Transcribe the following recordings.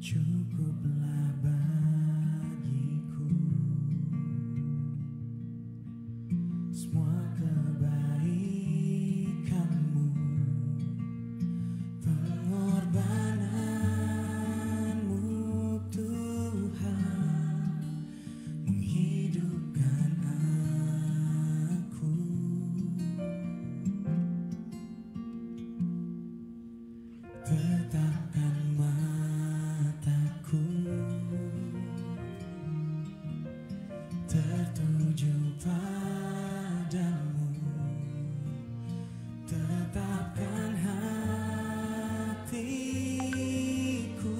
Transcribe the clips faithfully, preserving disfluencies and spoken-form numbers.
Cukuplah bagiku semua kebaikan-Mu, pengorbanan-Mu, Tuhan, menghidupkan aku. Tetapkan mataku tertuju pada-Mu, tetapkan hatiku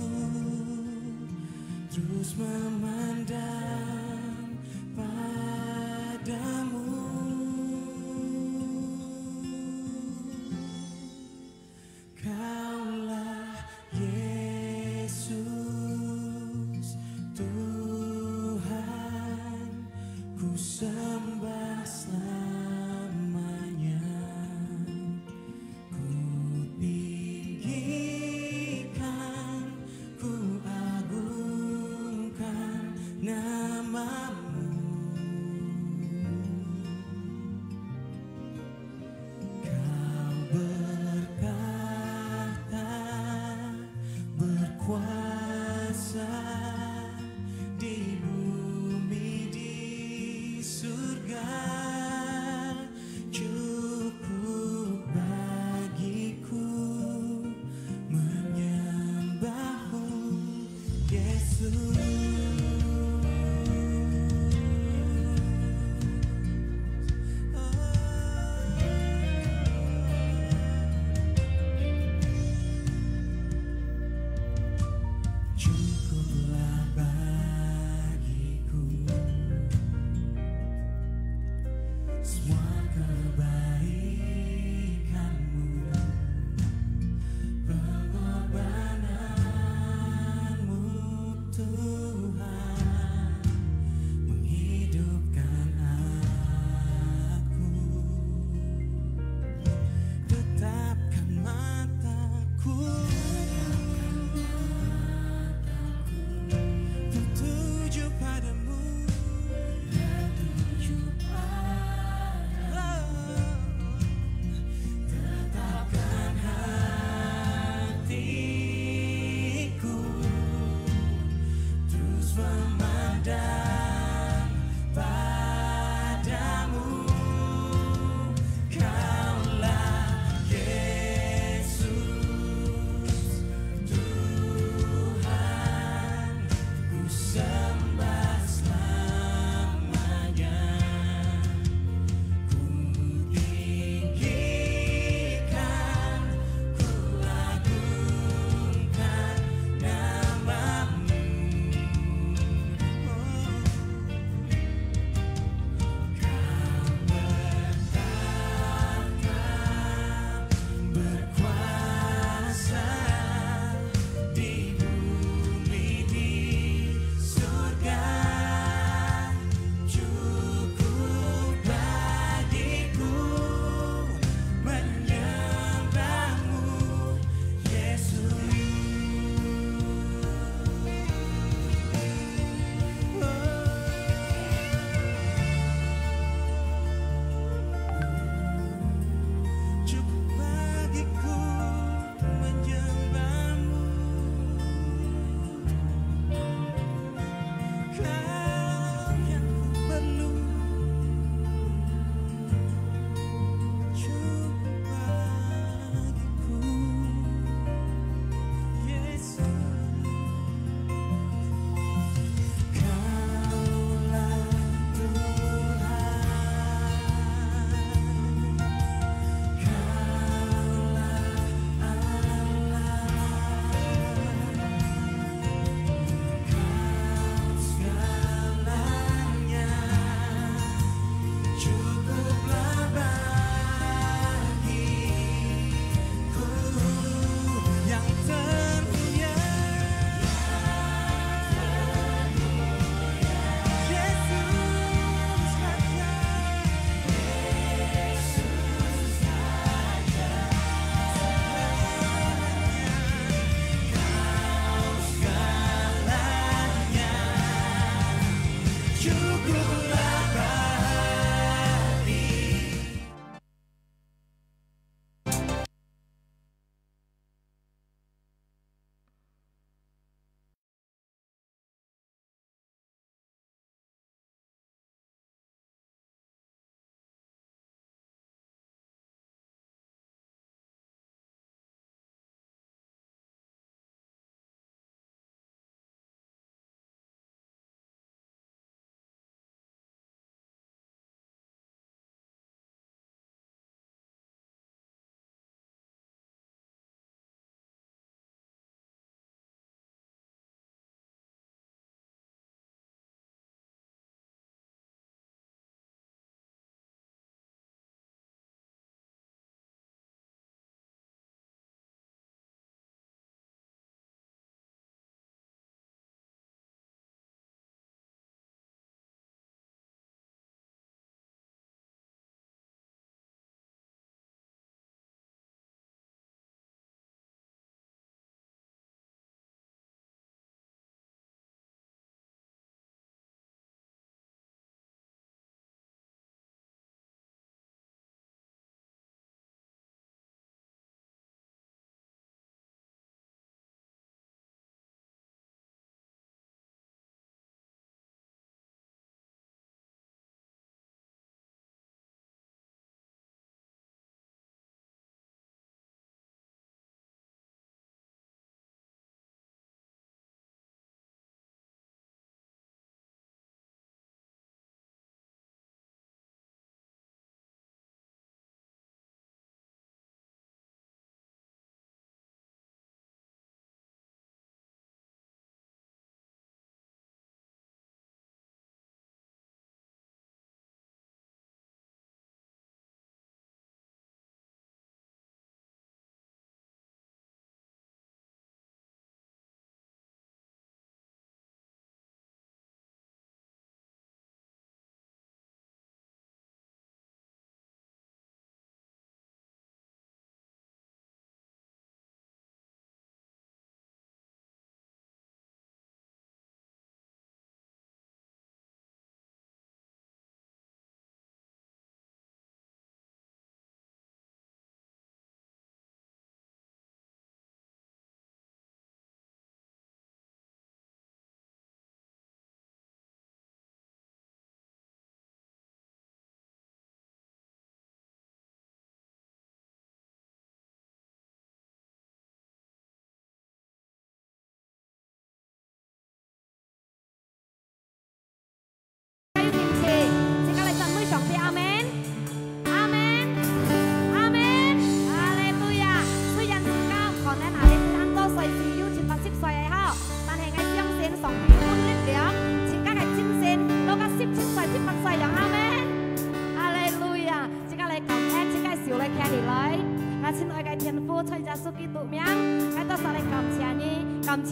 terus memandang pada-Mu. Kaulah Yesus, Tuhan, ku sembah selamanya. Ku tinggikan, ku agungkan,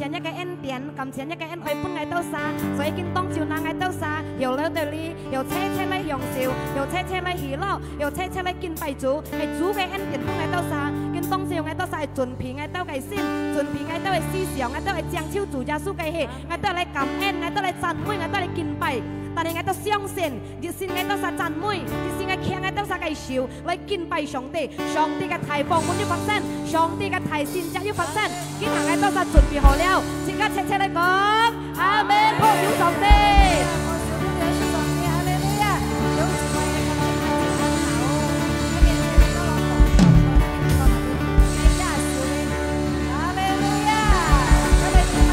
謝你个恩典，感謝你个恩愛分𠊎兜儕，所以今當晝拿𠊎兜儕，有留到這，有齊齊來享受，有齊齊來喜樂，有齊齊來敬拜主，係主个恩典分𠊎兜儕。今當晝𠊎兜儕愛準備𠊎兜个心，準備𠊎兜个思想，𠊎兜愛將就主耶穌个血，𠊎兜來感恩，𠊎兜來讚美，𠊎兜來敬拜。但係𠊎兜相信，一心𠊎兜儕讚美，一心𠊎牽𠊎兜儕个手， 來敬拜上帝，上帝个大豐富又發生，上帝个大神蹟又發生。今下𠊎兜儕準備好了，自家齊齊來講，阿門，拍手上帝。哈利路亞！哈利路亞！哈利路亞！哈利路亞！哈利路亞！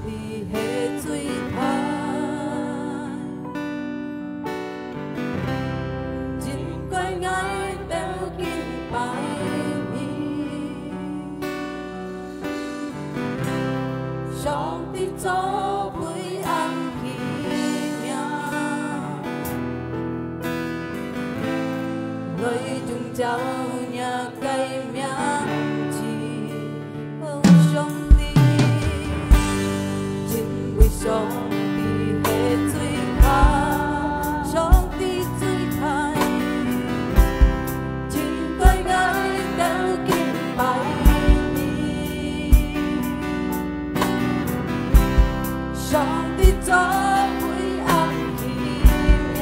帝係最大，應該𠊎兜敬拜你。上帝做為恁奇妙，來榮耀若个名字。 哦，上帝，因為上帝係最大，上帝最大，應該𠊎兜敬拜你。上帝做為恁奇妙。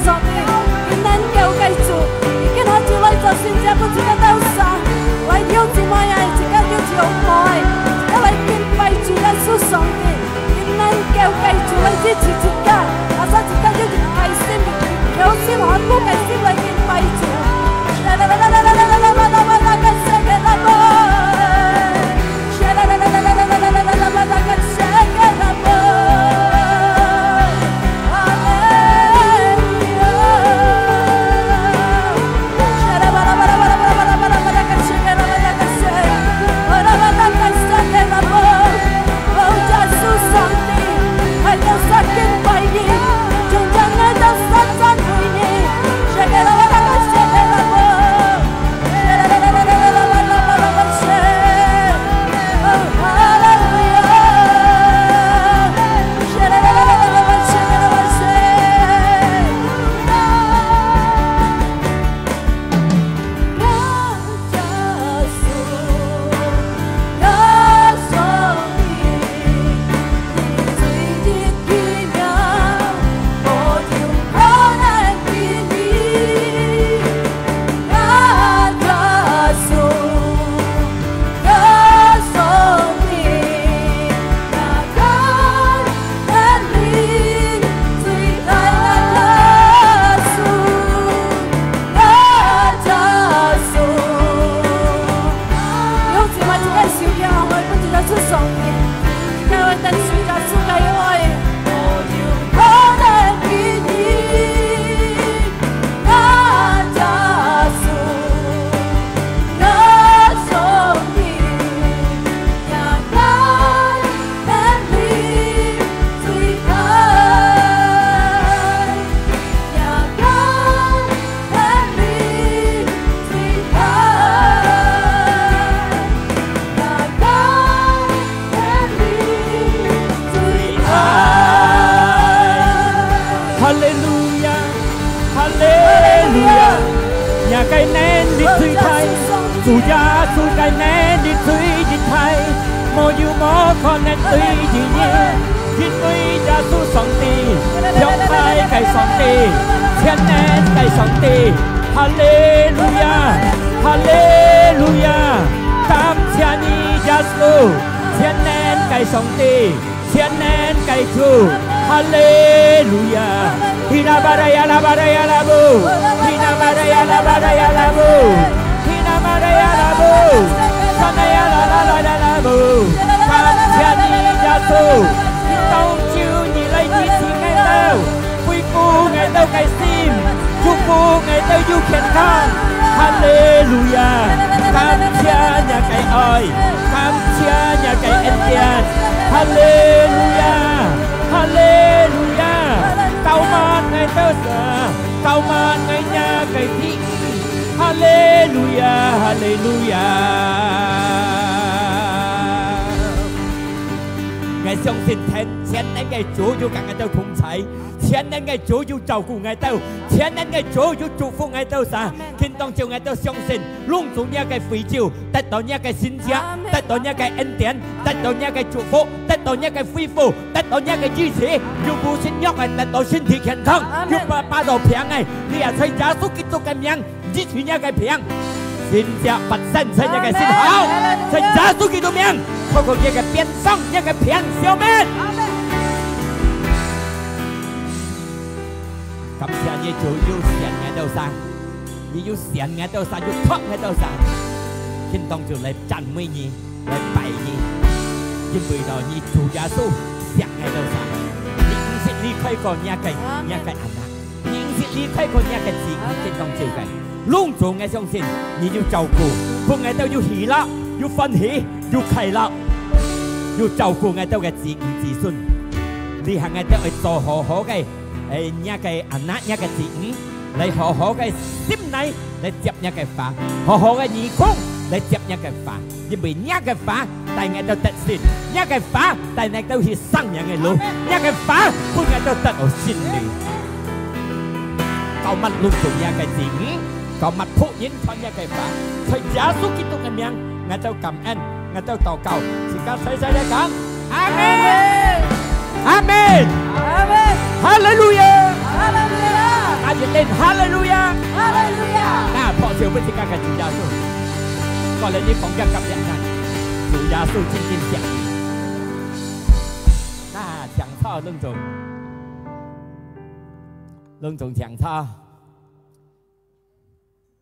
上帝，今能夠个主，你今下就來做神蹟，分自家兜儕，來有姊妹啊，自家有姊妹，自家來敬拜主耶穌上帝，今能夠个主來支持自家，啊，使自家有一個心，有心，很多个心來敬拜主。哈利路亞，哈利路亞！若个能力最大，主耶穌个能力最厲害，無有無可能對於你，因為耶穌上帝，強大个上帝，全能个上帝。哈利路亞，哈利路亞！感謝你，耶穌，全能个上帝。 全能个主，哈利路亞！Hina baraya la baraya la bu, hina baraya la baraya la bu, hina baraya la bu, sanaya la la la la la bu。感謝你，耶穌，你當晝你來醫治𠊎兜，恢復𠊎兜个心， 祝福𠊎兜有健康。哈利路亞！感謝若个愛，感謝若个恩典。哈利路亞！哈利路亞！膏抹𠊎兜儕，膏抹𠊎若个地。哈利路亞！哈利路亞！𠊎相信全，全能个主有佮𠊎兜同在。 全能个主有照顧𠊎兜，全能个主有祝福𠊎兜儕。今當晝𠊎兜相信，攏總若个非洲得到若个神蹟，得到若个恩典，得到若个祝福，得到若个恢復，得到若个醫治，有無身弱个得到身體健康，有發，發到病个，這在耶穌基督个名， 醫治若个病，神蹟發生在若个身上，在耶穌基督名，透過若个鞭傷，若个病消滅。感謝你，主有選𠊎兜儕，你有選𠊎兜儕，有託𠊎兜儕，今當晝來讚美你，來拜你，因為到你主耶穌惜𠊎兜儕，你毋識離開過若个，若个阿媽。 你毋識離開過若个子女，今當晝个，攏總𠊎相信，你有照顧，分𠊎兜有喜樂，有歡喜，有快樂，有照顧𠊎兜个子女子孫。這下𠊎兜愛做好好个，誒，若个阿嬤，若个子女，來好好个心內來接若个話，好好个耳空來接若个話。 因為若个話帶𠊎兜得勝，若个話帶𠊎兜去生命个路，若个話分𠊎兜得到勝利。膏抹攏總若个子女，膏抹僕人傳若个話，在耶穌基督个名，𠊎兜感恩，𠊎兜禱告，自家齊齊來講，阿門。 阿門。阿門。哈利路亞。哈利路亞。感來，你旁邊隔壁人，主耶穌真正惜你。啊，請坐，攏總，攏總請坐。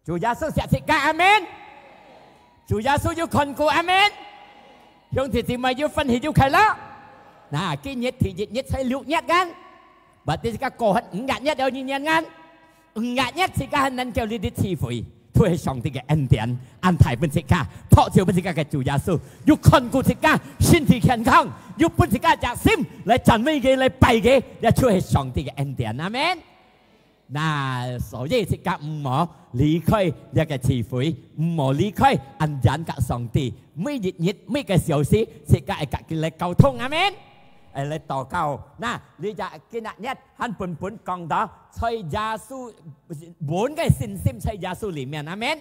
主耶穌惜自家，阿門。主耶穌有看顧，阿門。兄弟姊妹有歡喜有快樂。那今日第一日在六月間，berarti自家過去五月日有一年間。 五月日自家還能夠這日聚會，都係上帝个恩典，安排分自家，托住分自家个主耶穌，有看顧自家身體健康，有分自家隻心來讚美佢，來拜佢，這就係上帝个恩典。阿門。那所以自家毋好離開這个聚會，毋好離開恁樣佮上帝，每一日、每個小時，自家愛佮佢來溝通。阿門。愛來禱告。那你這今日 還本本講到，在耶穌，穩个信心在耶穌裡面，阿門。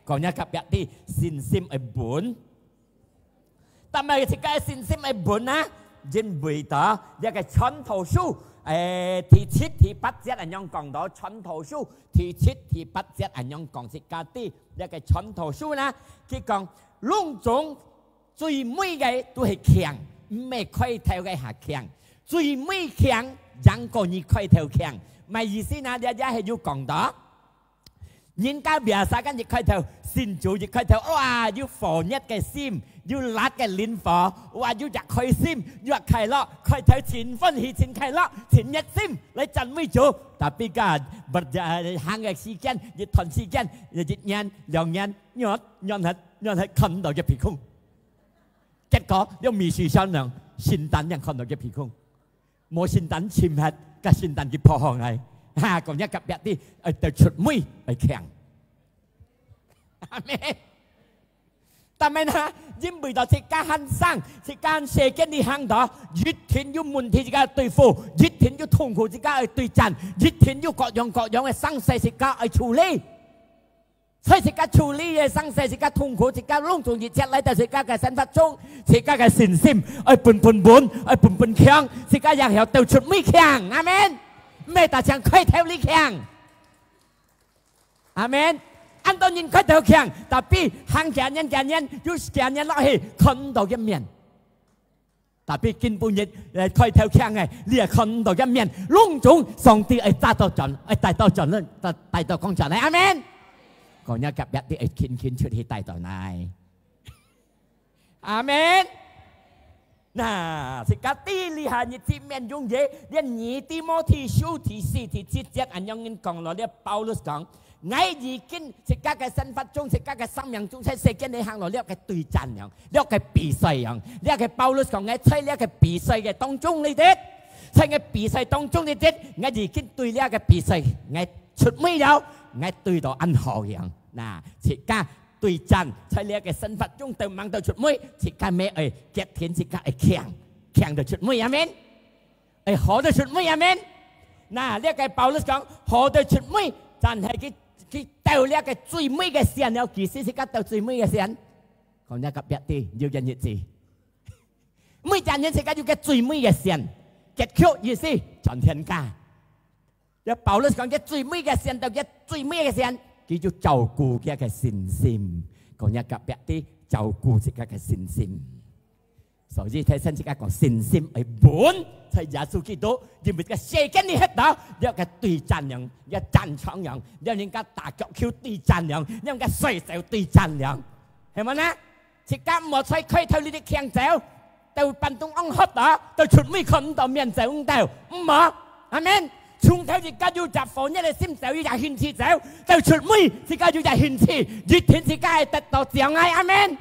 講若隔壁知，信心愛穩。但係自家个信心愛穩啊，因為到這个傳道書，誒，第七、第八節恁樣講到，傳道書第七、第八節恁樣講，自家知這个傳道書呢，佢講，攏總 最尾个都係強，毋係開頭个較強。最尾強，贏過你開頭強。麼意思呢？這也係有講到，人家biasa kan一開頭，信主一開頭，哇，有火熱个心，有辣个靈火，哇，有隻開心，有隻快樂，開頭真歡喜，真快樂，真熱心來讚美主。Tapi kan，berja-，行个時間，一段時間，一年、兩年，遠，遠忒，遠忒看毋到个鼻空。 結果，這迷失善良，聖誕人看到个鼻空。無聖誕尋忒，佮聖誕佢破壞來。哈，講若隔壁知，愛得出尾，愛強。阿門。但係呢，因為到自家還生，自家世間裡行到，一定有問題自家對付，一定有痛苦自家愛對戰，一定有各樣各樣个生事自家愛處理。 所以自家處理个生事，自家痛苦，自家攏總一切來到自家个生活中，自家个信心愛本本穩，愛本本強，自家也曉鬥出尾強。阿門。毋係單淨開頭裡強。阿門。恁多人開頭強，tapi行幾年幾年，又幾年落去，看毋到个面。 Tapi今晡日，呃，開頭強个，你也看毋到个面，攏總上帝愛帶到轉，愛帶到轉，帶，帶到講轉來。阿門。講若隔壁知愛輕輕出去帶轉來。阿門。那，自家知這下日子面容易，連二提摩太書第四、第七節恁樣講咯，這Paulus講， 𠊎已經自家个生活中，自家个生命中，在世間裡行路，這个對戰樣，這个比賽樣，這个Paulus講，𠊎在這个比賽个當中裡底，在𠊎比賽當中裡底，𠊎已經對這个比賽，𠊎出尾了，𠊎對到恁好樣。那，自家對戰，在這个生活中鬥吂鬥出尾，自家乜愛決定，自家愛強，強到出尾，阿門。 愛好到出尾，阿門。那，這个Paulus講，好到出尾，但係佢，佢鬥這个最尾个線了，其實自家鬥最尾个線。講若隔壁知，有个日子。每隻人自家有个最尾个線，結局意思，轉天家。這Paulus講，佢最尾个線，鬥佢最尾个線，佢就照顧佢个信心。講若隔壁知，照顧自家个信心。 所以提醒自家講，信心愛穩在耶穌基督，因為這个世間裡歇到，這个對戰樣，這戰場樣，這人家打腳球對戰樣，這人家摔跤對戰樣，係無呢？自家毋好在開頭裡底強走，到半中央歇到，到出尾看毋到面走毋到，毋好。阿門。從頭自家有隻火熱个心走，有隻興趣走，到出尾自家有隻興趣，一定自家會得到獎勵。阿門。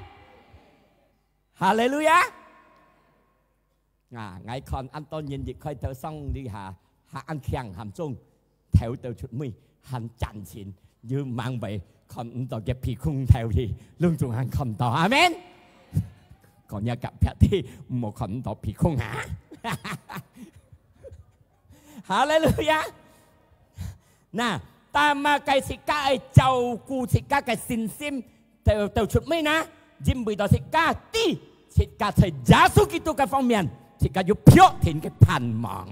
哈利路亞！啊，𠊎看恁多人一開頭上這下，還恁強還中，頭到出尾，還賺錢，又吂會看毋到个鼻空頭去，攏總還看到。阿門！講若隔壁知，毋好看毋到鼻空啊！哈利路亞！ 那，但麼个自家愛照顧自家个信心，到，到出尾呢？因為到自家知，自家在耶穌基督个方面，自家有確定个盼望。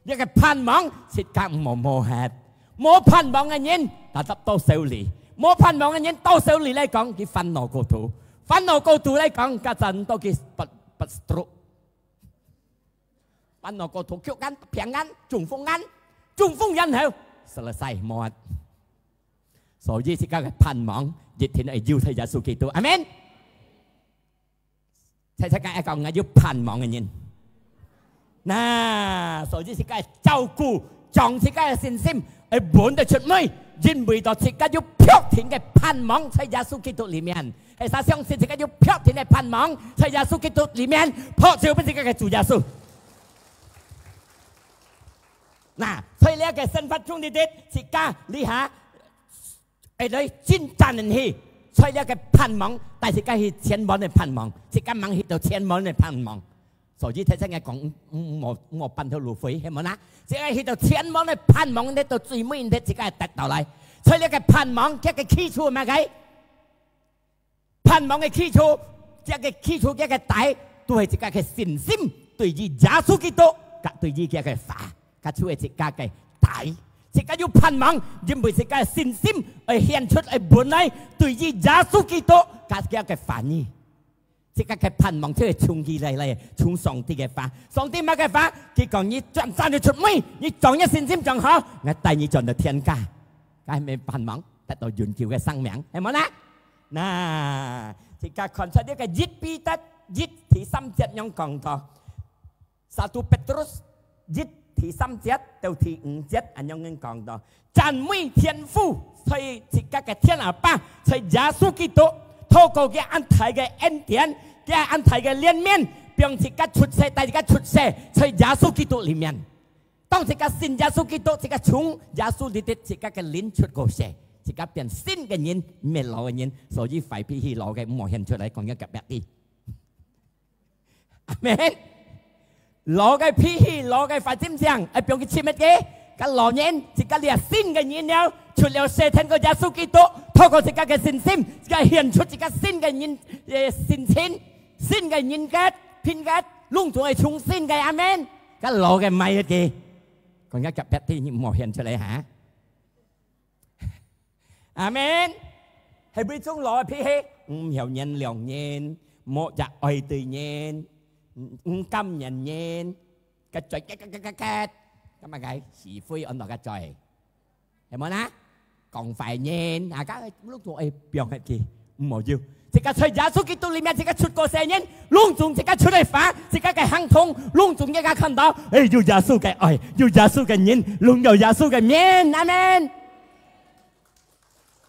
這个盼望，自家毋好無忒。無盼望个人，tetap到手裡，無盼望个人，到時候你來講，佢煩惱過度，煩惱過度來講，家陣到佢發，發stroke，煩惱過度，腳眼、病眼、中風眼，中風然後，selesai，無啊。所以自家个盼望，一定愛有在耶穌基督。阿門。 在世界愛講，𠊎有盼望个人。那，所以自家照顧，將自家个信心，愛穩得出位，因為到自家有確定个盼望在耶穌基督裡面。係啥相信自家有確定个盼望在耶穌基督裡面，拍手分自家个主耶穌。那，在這个生活中裡底，自家這下 會來真正个去，在這个盼望，帶自家去千萬个盼望，自家吂去到千萬个盼望。所以頭先𠊎講，毋，毋，毋好，毋好半途而廢，係無啦？自家去到千萬个盼望，你到最尾，你自家得到來。在這个盼望，佢个基礎係麼个？盼望个基礎，這个基礎，這个底，都係自家个信心，對於耶穌基督，佮對於佢个話。 佢就係自家个底。自家有盼望，因為自家个信心愛顯出，愛本來對於耶穌基督，佮佢个話語。自家个盼望就係從佢來，來，從上帝个話。上帝麼个話？佢講你轉，轉你出門，你將你信心將好，𠊎帶你轉到天家。該係盼望得到永久个生命，係無啦？那，自家看出這个一彼得一第三節樣講到， Satu Petrus一第三節到第五節恁樣講到，讚美天父，在自家个天阿爸，在耶穌基督，透過佢恁大个恩典，佢恁大个憐憫，讓自家出世，帶自家出世，在耶穌基督裡面。當自家信耶穌基督，自家從耶穌裡底，自家个靈出過世，自家變新个人，毋係老个人，所以壞脾氣老个毋好顯出來，講一個別个。 阿門。老个脾氣，老个壞心腸，愛放佢沉一个。該老人，自家這新个人了，出了世，透過耶穌基督，透過自家个信心，自家顯出自家新个人，呃，性情，新个人格、品格，攏總愛重新个。阿門。該老个埋一个，講一個別个，你毋好顯出來哈。 阿門。係為種老个脾氣，毋曉原諒人，無也愛對人，毋，毋感恩人，結嘴結結結結結，該麼个是非安到結嘴，係無啦？講壞人，啊，該攏總愛放下去，毋好有。自家在耶穌基督裡面，自家出過世人，攏總自家出个話，自家个行動，攏總自家看到，哎，有耶穌个愛，有耶穌个人，攏有耶穌个面，阿門。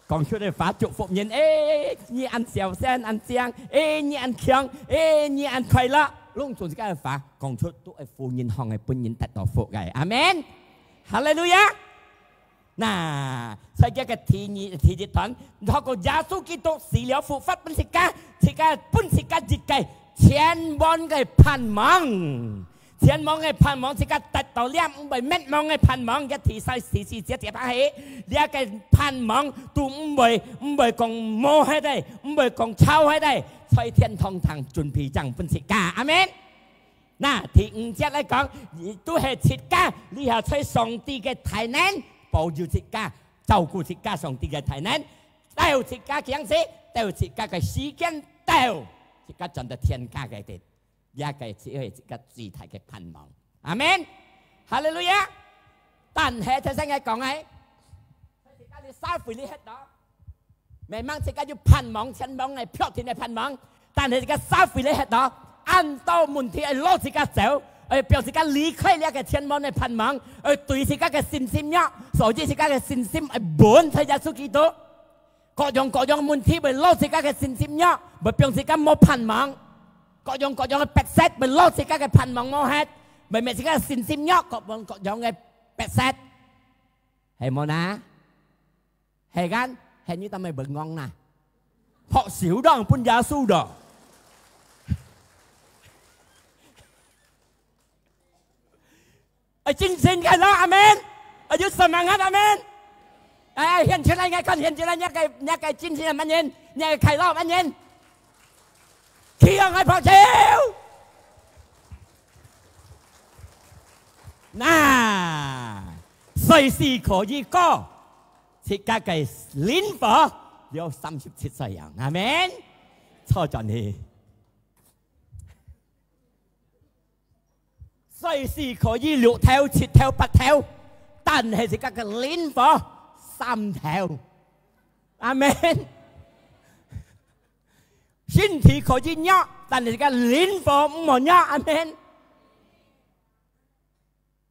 講出个話祝福人，哎，你恁小心，恁靚，哎，你恁強，哎，你恁快樂，攏總自家个話講出，都係福音行个，分人得到福个。阿門。哈利路亞。那，在這个第二，第一段，透過耶穌基督死了復活分自家，自家，分自家一个千萬个盼望。 千萬个盼望，自家得到了毋會滅亡个盼望，這第三、第四節接下去，這个盼望都毋會，毋會講無忒个，毋會講超忒个，在天堂堂準備正分自家。阿門。那第五節來講，都係自家，這下在上帝个大能，保佑自家，照顧自家，上帝个大能，到自家驚死，到自家个時間到，自家轉到天家个地。 這个就係一个最大个盼望。阿門。哈利路亞。但係頭先𠊎講个，自家个社會裡歇到，memang自家有盼望，千萬个確定个盼望，但係自家社會裡歇到，恁多問題愛摎自家走，愛逼自家離開這个千萬个盼望，愛對自家个信心弱，所以自家个信心愛穩在耶穌基督。 各樣各樣問題會摎自家个信心弱，會逼自家無盼望。各樣各樣个逼塞會摎自家个盼望無忒，會搣自家个信心弱，各樣各樣个逼塞。係無呢？係kan？係你當然會講啦。拍手咯，分耶穌咯。 愛精神快樂，阿門。愛有semangat，阿門。哎，顯出來，𠊎看顯出來，你个，你个精神，阿門。你个快樂，阿門。起來，𠊎拍手。那，隨時可以過。自家个靈火有三十七歲樣。阿門。坐轉去。歲數可以六頭、七頭、八頭，但係自家个靈火三頭。阿門。身體可以弱，但係自家靈火毋好弱。阿門。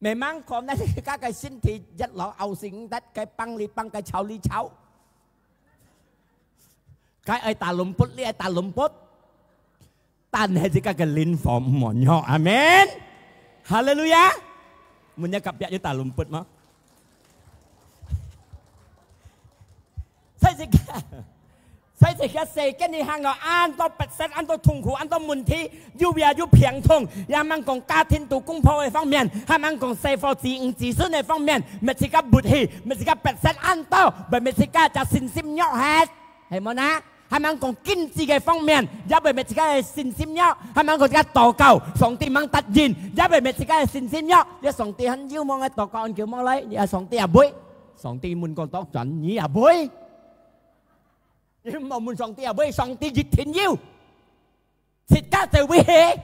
Memang可能自家个身體一路拗性得，該挷哩挷，該抄哩抄，該愛打lembut哩愛打lembut，但係自家个靈火毋好弱。阿門。哈利路亞。問一隔壁有打lembut無？在自家，在自家世間裡行到恁多逼迫，恁多痛苦，恁多問題，又也有病痛，也吂講家庭肚公婆个方面，還吂講細伙子、女子孫个方面，乜自家鬱氣，乜自家逼迫恁多，乜乜自家隻信心弱忒，係無呢？還吂講經濟个方面，也會乜自家个信心弱，還吂講自家禱告，上帝吂答應，也會乜自家个信心弱，這上帝還有無？𠊎禱告恁久無來，你啊上帝也會。 上帝問過多轉，你也會。你毋好問上帝也會，上帝一定有。自家就會係，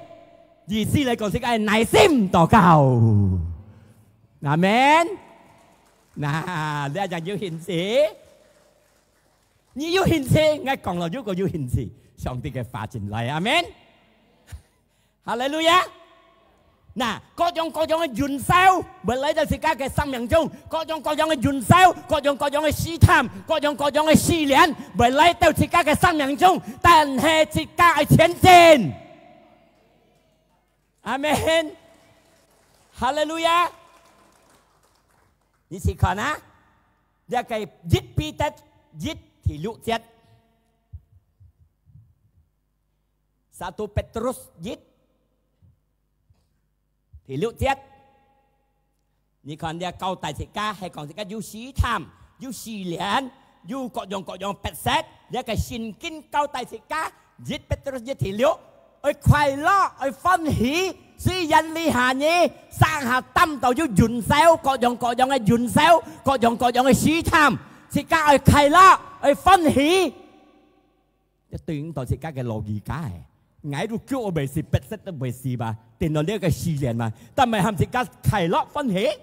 意思來講，自家愛耐心禱告。阿門。那，你也有興趣？你有興趣，𠊎講了，如果有興趣，上帝个話進來。阿門。 哈利路亞！那，各樣各樣个忍受，會來到自家个生命中；各樣各樣个忍受，各樣各樣个試探，各樣各樣个試煉，會來到自家个生命中。但係自家愛前進。阿門。哈利路亞！你試看啊，這个一彼得一第六節。 Satu Petrus一第六節，你看這交代自家，係講自家有試探，有試煉，有各樣各樣逼迫，這个聖經交代自家，一Petrus一第六，愛快樂，愛歡喜，雖然這下呢，生下擔到有忍受，各樣各樣个忍受，各樣各樣个試探，自家愛快樂，愛歡喜。 這對應到自家个老人家誒，𠊎都叫𠊎會死，逼迫都會死吧，等到這个試煉嘛，但係喊自家快樂歡喜。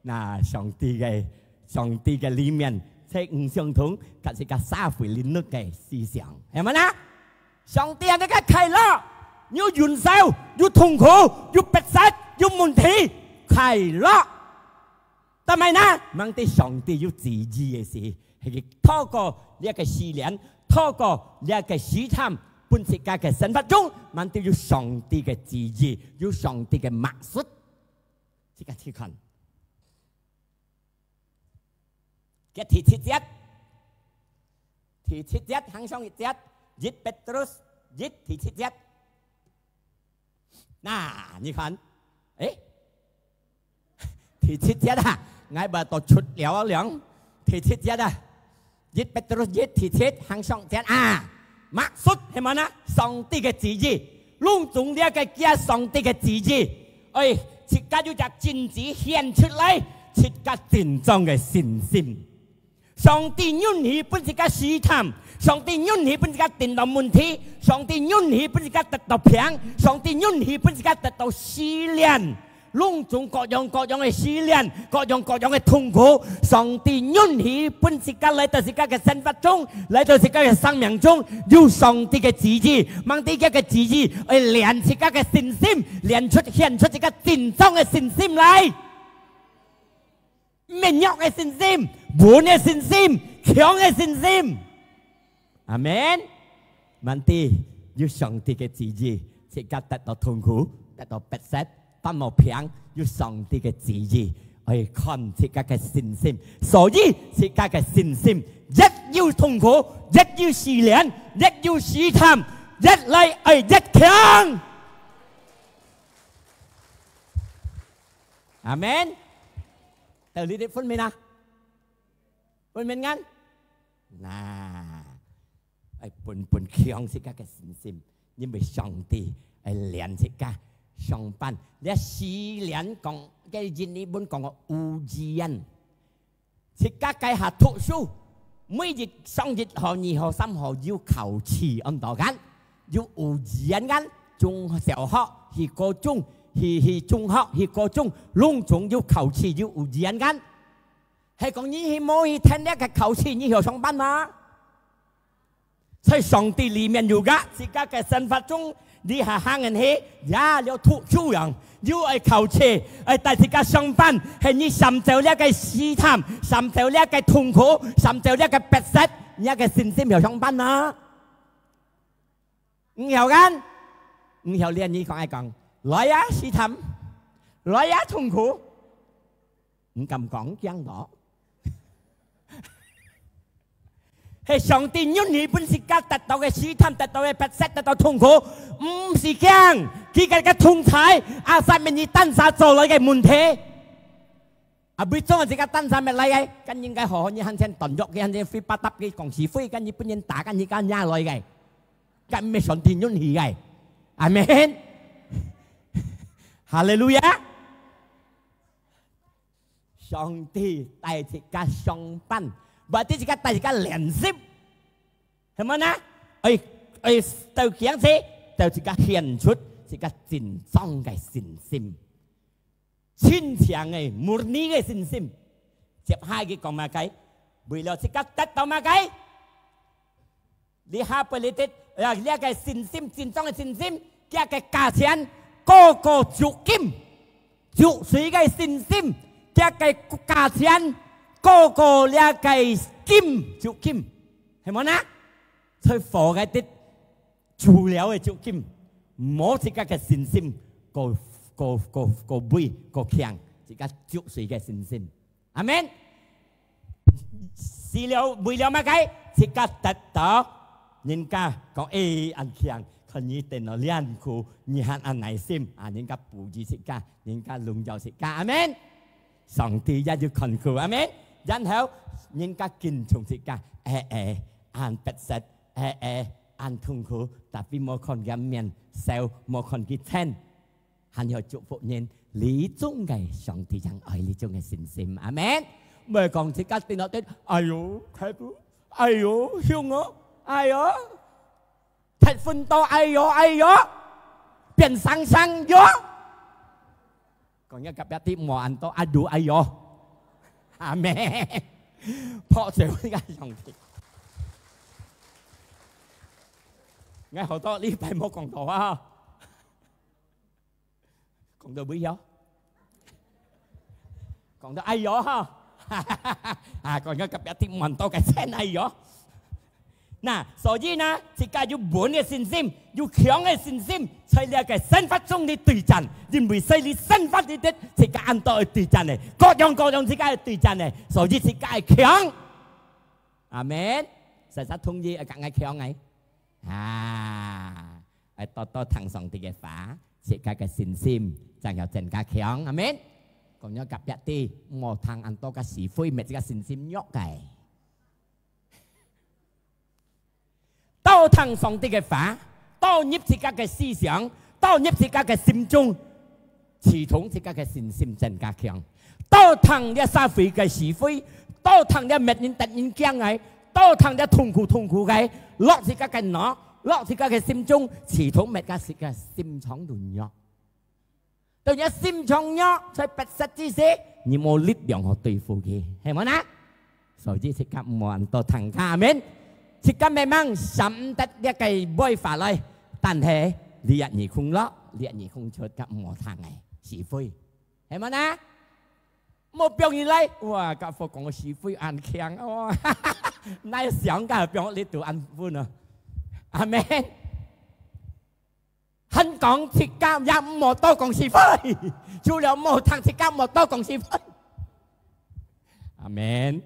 那上帝个，上帝个裡面，在毋相同，佮自家社會領域个思想，係無呢？上帝喊自家快樂，有忍受，有痛苦，有逼迫，有問題，快樂。 但係呢，吂知上帝有旨意个事，係佢透過這个試煉，透過這个試探，分自家个生活中，吂知有上帝个旨意，有上帝个maksud。自家去看。該第七節，第七節，行上一節，一Petrus，一第七節。 那，你看，誒，第七節啊，𠊎把都出了了。第七節啊，一Petrus一第七，行上節啊，maksud係麼呢？上帝个旨意，攏總這个叫上帝个旨意。哎，自家有隻真旨顯出來，自家真正个信心。 上帝允許分自家試探，上帝允許分自家等到問題，上帝允許分自家得到病，上帝允許分自家得到試煉，攏總各樣各樣个試煉，各樣各樣个痛苦，上帝允許分自家來到自家个生活中，來到自家个生命中，有上帝个旨意，吂知佢个旨意，愛練自家个信心，練出，顯出自家真正个信心來。 毋係弱个信心，穩个信心，強个信心。阿門。吂知有上帝个旨意，自家得到痛苦，得到逼迫，發毛病，有上帝个旨意，愛看自家个信心。所以自家个信心，越有痛苦，越有試煉，越有試探，越來愛越強。阿門。 道理你分明啊？分明眼？那，愛分分強自家个信心，因為上帝愛練自家。上班，這試煉講，个印尼文講个ujian。自家該下讀書，每日上一號、二號、三號有考試恁多間，有幼稚園間，中小學、去高中、去去中學、去高中，攏總有考試，有幼稚園間。係講你去無去聽這个考試，你曉上班嗎？在上帝裡面有个，自家个生活中，你還行人去，呀，了讀書樣，又愛考試，愛帶自家上班，係你閃走這个試探，閃走這个痛苦，閃走這个逼塞，你个信心曉上班啊？毋曉kan？毋曉練，你講愛講，來呀，試探，來呀，痛苦，毋敢講，驚到。係上帝允許分自家得到个試探，得到个逼塞，得到痛苦，毋使驚，佢个个同在，asal你單儕做來个問題。啊，會做自家單儕乜來个，跟應該好好，你還先斷約，佢還先飛巴搭，佢講是非，跟你本人打，跟你家惹來个，跟毋係上帝允許个。阿門。哈利路亞。上帝帶自家上班，或者自家帶自家練習，係無呢？愛愛到驚死，到自家顯出自家真正个信心，真正个murni个信心。接下佢講麼个？為了自家得到麼个？ 這下politik，啊，這个信心，真正个信心，佢个價錢高過足金，足水个信心，佢个價錢高過這个金，足金，係無呢？在火个底煮了个足金，無自家个信心，過過過過尾過強，自家足水个信心。 阿門。死了為了麼个？自家得到，人家講，欸，恁強，看你等到恁苦，你還恁耐心啊！人家扶持自家，人家榮耀自家，阿門。上帝也有看顧，阿門。然後人家敬重自家，欸欸，恁迫切，欸欸，恁痛苦，tapi無看佢面笑，無看佢嗔。 還有祝福人，這種个上帝正愛這種个信心。阿門。毋係講自家聽到，哎喲，大夫，哎喲，傷哦，哎喲，忒奮鬥，哎喲，哎喲，變生生喲。講一隔壁知，莫恁多，哎喲，哎喲。阿門。拍手分上帝。𠊎好多禮拜無講道啊。 講到尾哦，講到哎喲哈，啊，講到隔壁聽毋到个聲哎喲。那，所以呢，自家有穩个信心，有強个信心，在這个生活中你對戰，因為在你生活裡底，自家恁多愛對戰个，各樣各樣自家愛對戰个，所以自家愛強。阿門。實實同意，愛講愛強个。啊，愛多多聽上帝个話。 自家个信心正有增加強。阿門。講了隔壁知，莫聽恁多个是非，搣自家信心弱个。多聽上帝个話，多入自家个思想，多入自家个心中，自動自家个信心增加強。多聽這社會个是非，多聽這搣人得人驚个，多聽這痛苦痛苦个，落自家个腦， 落自家个心中，自動搣自家个心腸都弱。到你心腸弱，在迫切之時，你無力量好對付佢，係無呢？所以自家毋好恁多聽，阿門。自家memang閃毋得這个壞話來，但係這日空落，這日空出，自家毋好聽个是非，係無呢？ 莫放入來，哇，甲佛講个是非恁強哦，哪想甲放入肚恁穩啊？阿門。還講自家也莫多講是非，除了莫聽自家莫多講是非。阿門。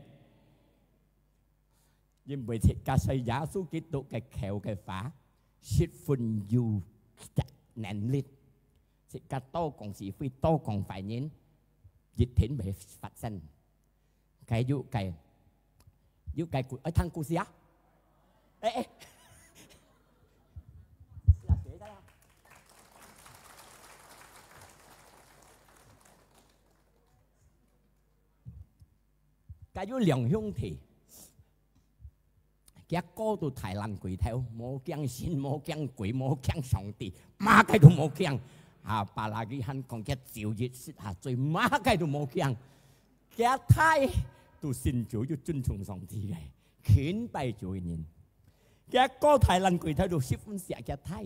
因為自家在耶穌基督个口个話，十分有能力。自家多講是非，多講壞人，一定會發生。 該有該，有該故，愛聽故事啊？欸，欸。但有兩兄弟，佢个哥都大爛鬼頭，無驚神，無驚鬼，無驚上帝，麼个都無驚。啊，巴拉吉還講佢咒一息啊，最麼个都無驚。佢个太都信主，又尊重上帝个，勤拜主个人。佢个哥大爛鬼頭都十分惜佢个太。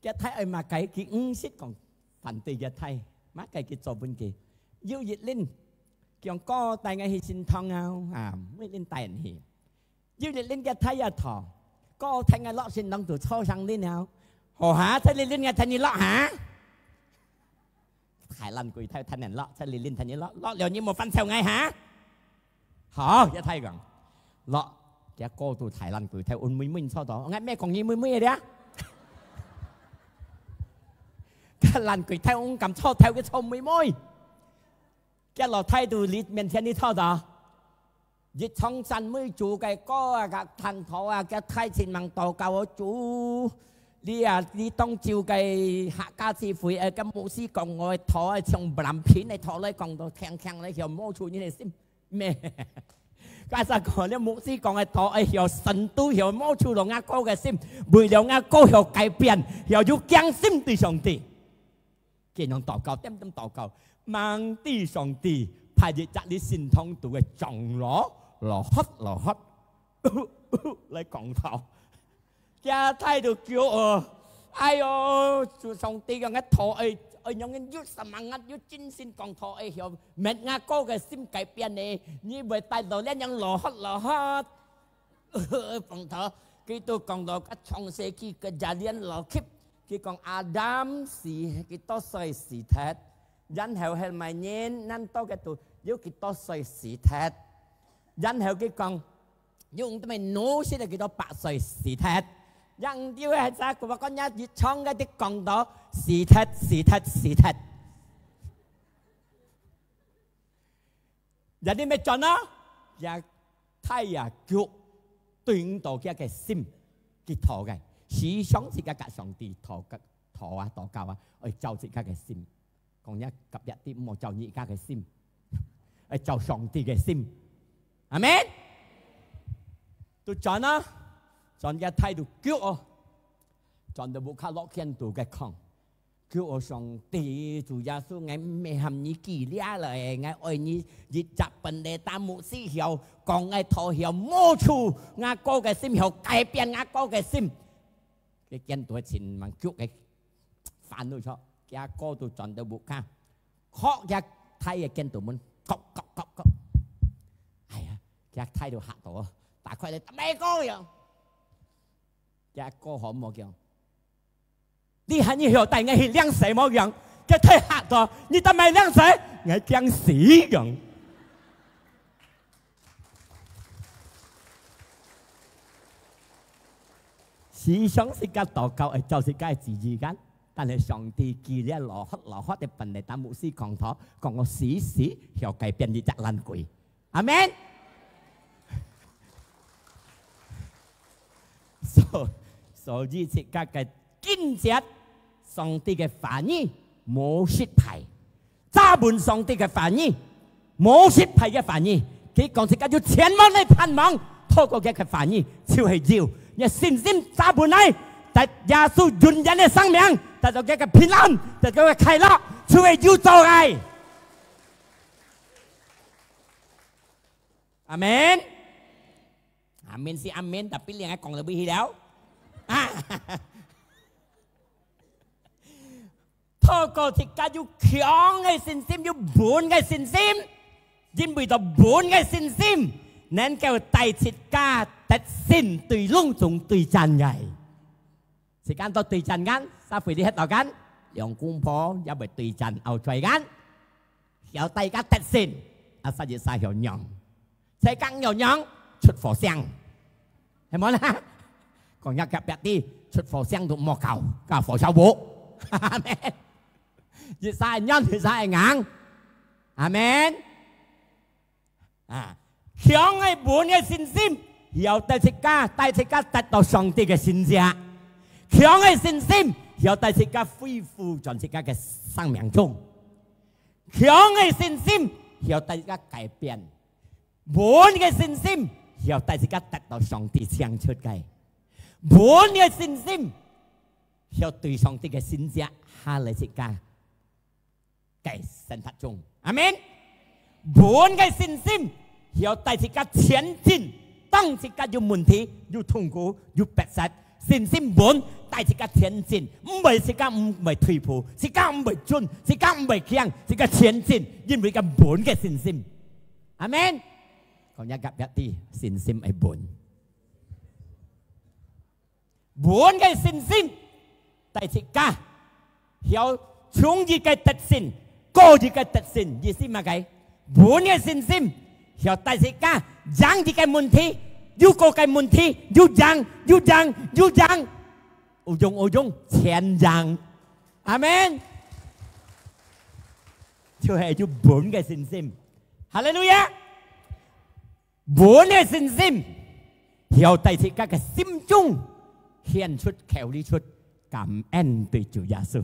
佢太愛麼个，佢毋識講反對佢太，麼个佢做分佢。有一輪，講哥帶𠊎去聖堂啊，啊，每輪帶人去。有一輪佢太也討，哥帶𠊎落聖堂度坐上輪啊。好哈，這一輪𠊎帶你落哈。大爛鬼頭帶人落，這一輪帶你落，落了你莫煩躁𠊎哈。 好，一太講，落，佢个哥都大爛鬼頭，問妹妹坐到，𠊎毋係講你妹妹个啊。佢爛鬼頭，毋敢坐頭，佢坐妹妹。佢老太都你面前你坐到，一唱讚美主个歌啊，个彈頭啊，佢太親忙禱告哦，主，你啊，你當晝个客家聚會，呃，个牧師講我个頭啊，像藍片个頭來講到，強強來，曉摸出你个心。 咩？該時講，你牧師講个道，愛曉深度，曉摸出了𠊎哥个心，為了𠊎哥曉改變，曉有敬心對上帝。佢樣禱告，點點禱告，望對上帝，派一隻你聖堂肚个長老，老喝老喝，來講道。 佢太都叫哦，哎喲，主上帝講个道愛，愛用有semangat，有精神講道愛曉，搣𠊎哥个心改變呢，你會帶到恁樣落血落血。放頭，佢都講到个創世記个廿年落去，佢講亞當死，幾多歲死忒，然後係麼人，恁多个都有幾多歲死忒，然後佢講， 用得咪努死了幾多百歲死忒。Yang丟係啥？佢話講一場个的講到死忒，死忒，死忒。Jadi咪轉咯，也太也腳對到佢个心，佢討个，時常自家甲上帝討个，討啊，禱告啊，愛照自家个心。 講若隔壁的，毋好照你家个心，愛照上帝个心。阿門。都轉啊，轉个態度，叫哦，轉到屋下落天度个講，叫哦上帝，主耶穌，𠊎毋係喊你記了來，𠊎愛你一隻本來打牧師曉，講𠊎頭曉，摸出𠊎哥个心曉，改變𠊎哥个心。佢見到情況，叫佢煩惱咗，佢阿哥都轉到屋下。 敲佢太个間度門，叩叩叩叩。哎呀，佢太都嚇到啊！打開來，打咩个樣？佢哥好無講，你喊你曉帶𠊎去領洗無講？佢太嚇到，你打咩領洗？𠊎驚死樣。時常自家禱告，愛照自家个旨意幹。 但係上帝佢這老黑老黑个本來打牧師講道，講我死死曉改變一隻爛鬼。阿門。所，所以自家个經節，上帝个話語無失敗。 揸穩上帝个話語，無失敗个話語。佢講自家有千萬个盼望，透過佢个話語，就係有。你信心揸穩來，在耶穌永遠个生命，得到佢个平安，得到佢个快樂，就係有做个。阿門。阿門是阿門，tapi另外講了不去了。啊！ 透過自家有強个信心，有穩个信心，因為到穩个信心，能夠帶自家得勝對攏總對戰个。自家到對戰間，社會裡歇到間，兩公婆也會對戰後追間，曉大家得勝，啊，實際上曉讓。 自家仰仰出火星，係無啦？講若隔壁知出火星都莫搞，搞火燒屋。阿門。一儕軟，一儕硬。阿門。啊，強个穩个信心，曉帶自家，帶自家得到上帝个神蹟。強个信心，曉帶自家恢復轉自家个生命中。 強个信心，曉帶自家改變。穩个信心，曉帶自家得到上帝請出个。穩个信心，曉對上帝个神蹟下來自家个生活中。阿門。穩个信心，曉帶自家前進。當自家有問題、有痛苦、有迫切，信心穩，帶自家前進，毋會自家毋會退步，自家毋會顫，自家毋會驚，自家前進，因為个穩个信心。阿門。講一隔壁知，信心愛穩。穩个信心，帶自家曉從一个得勝，過一个得勝，意思麼个？穩个信心，曉帶自家贏一个問題，又過个問題，又贏，又贏，又贏，有用有用，全贏。阿門。就係有穩个信心。哈利路亞！穩个信心，曉帶自家个心中顯出、口裡出感恩對主耶穌。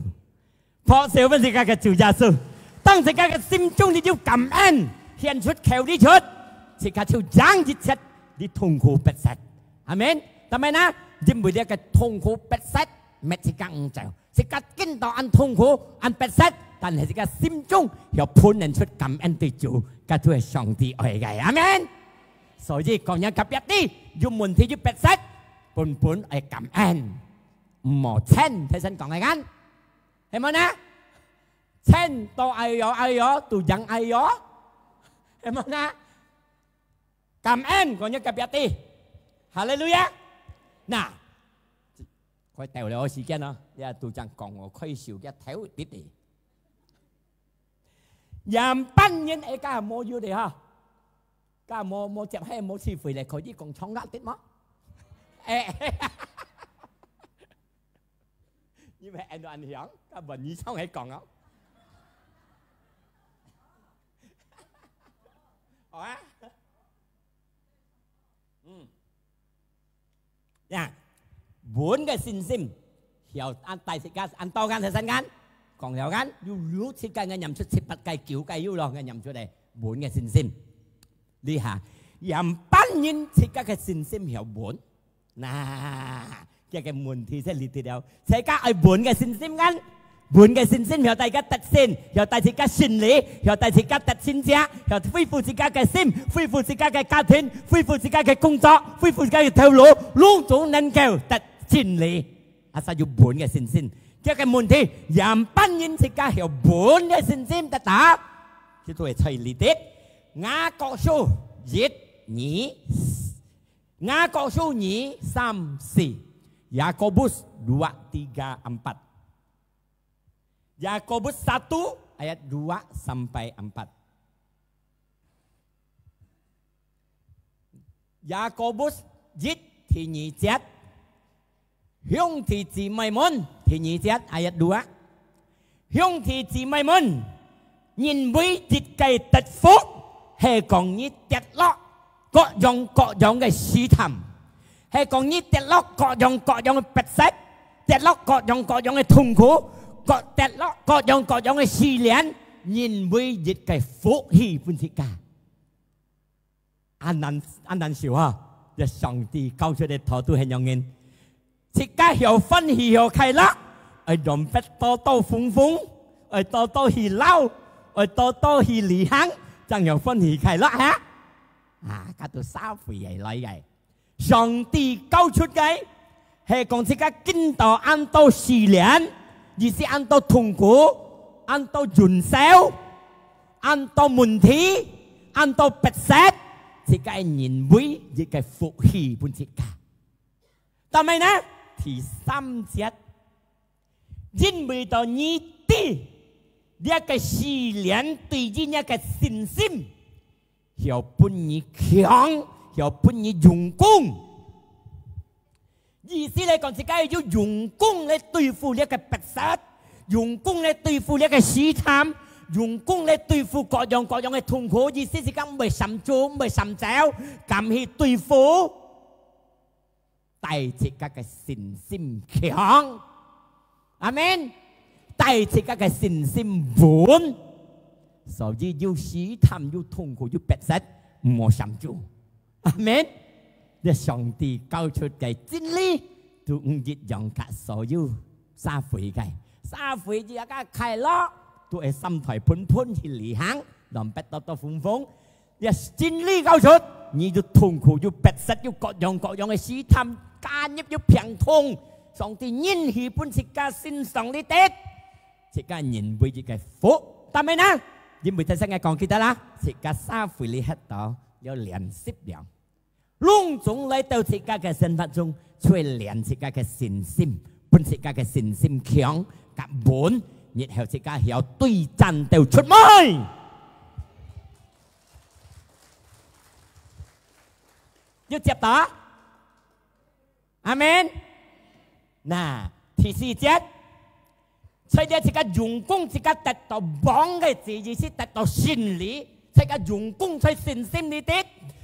拍手分自家个主耶穌。當自家个心中裡有感恩，顯出、口裡出，自家就贏一切你痛苦迫切。阿門。但係呢，因為這个痛苦迫切，搣自家毋走。 自家見到恁痛苦、恁迫切，但係自家心中曉噴現出感恩對主，該就係上帝愛个。阿門。所以講人隔壁知，有問題有迫切，本本愛感恩，毋好嗔，頭先講个kan，係無呢？嗔到哎喲哎喲，都贏哎喲，係無呢？感恩，講人隔壁知，哈利路亞。那，快到了時間咯，也都正講我開始个頭一滴。 Yang半年个家無有个哈，家無無接係無機會咧，可以講唱歌得無？哎，你們安安響，家問你唱係講哦。好啊。 嗯。呀，穩个信心，曉恁帶自家恁多kan，頭先kan，講了kan，有有自家个念出七八个、九个有咯，个念出來，穩个信心。這下，yang半年自家个信心曉穩。那，這个問題就來忒了，自家愛穩个信心kan， 穩个信心曉帶自家得勝，曉帶自家勝利，曉帶自家得勝者，曉恢復自家个心，恢復自家个家庭，恢復自家个工作，恢復自家个頭路，攏總能夠得勝利。Asal有穩个信心，這个問題，yang半年自家曉穩个信心得到，佢就會在裡底。雅各書一、二，雅各書二、三、四，Yakobus dua, tiga, empat。 Yakobus satu ayat dua sampai empat。Yakobus一第二節，兄弟姊妹們，第二節，ayat dua，兄弟姊妹們， 因為一个得福，係講你跌落各樣各樣个試探，係講你跌落各樣各樣个迫切，跌落各樣各樣个痛苦，各，跌落各樣各樣个試煉，因為一个福氣分自家。 恁難，恁難受哈！這上帝教出个道都係恁樣，自家曉歡喜曉快樂，愛dompet多多豐豐，愛多多去尞，愛多多去旅行，正曉歡喜快樂哈！啊，該都社會个來个。上帝教出个，係講自家見到恁多試煉，意思恁多痛苦，恁多忍受， 恁多問題，恁多迫切，自家認為一个福氣分自家。但係呢，第三節，因為到你知，這个試煉對於你个信心，曉分你強，曉分你用功。 意思來講，自家愛用功來對付這个迫切，用功來對付這个試探，用功來對付各樣各樣个痛苦。意思自家毋會閃做，毋會閃走，敢去對付，帶自家个信心強。阿門。帶自家个信心穩。所以有試探，有痛苦，有迫切，毋好閃住。阿門。這上帝交出个真理，都毋一樣甲所有社會个。社會一个快樂，都會三台噴噴去旅行，浪費多多風風。這真理交出，你有痛苦，有逼迫，有各樣各樣个試探，加入有病痛，上帝允許分自家身上裡跌。 自家認為一个福，但係呢，因為頭先𠊎講記得啦，自家社會裡歇到了練習了，攏總來到自家个生活中，就會練自家个信心，分自家个信心強甲穩，然後自家曉對戰鬥出來。有接到啊？ 阿門。那，第四節，在這自家用功，自家得到幫个，意思係得到勝利，自家用功在信心裡底，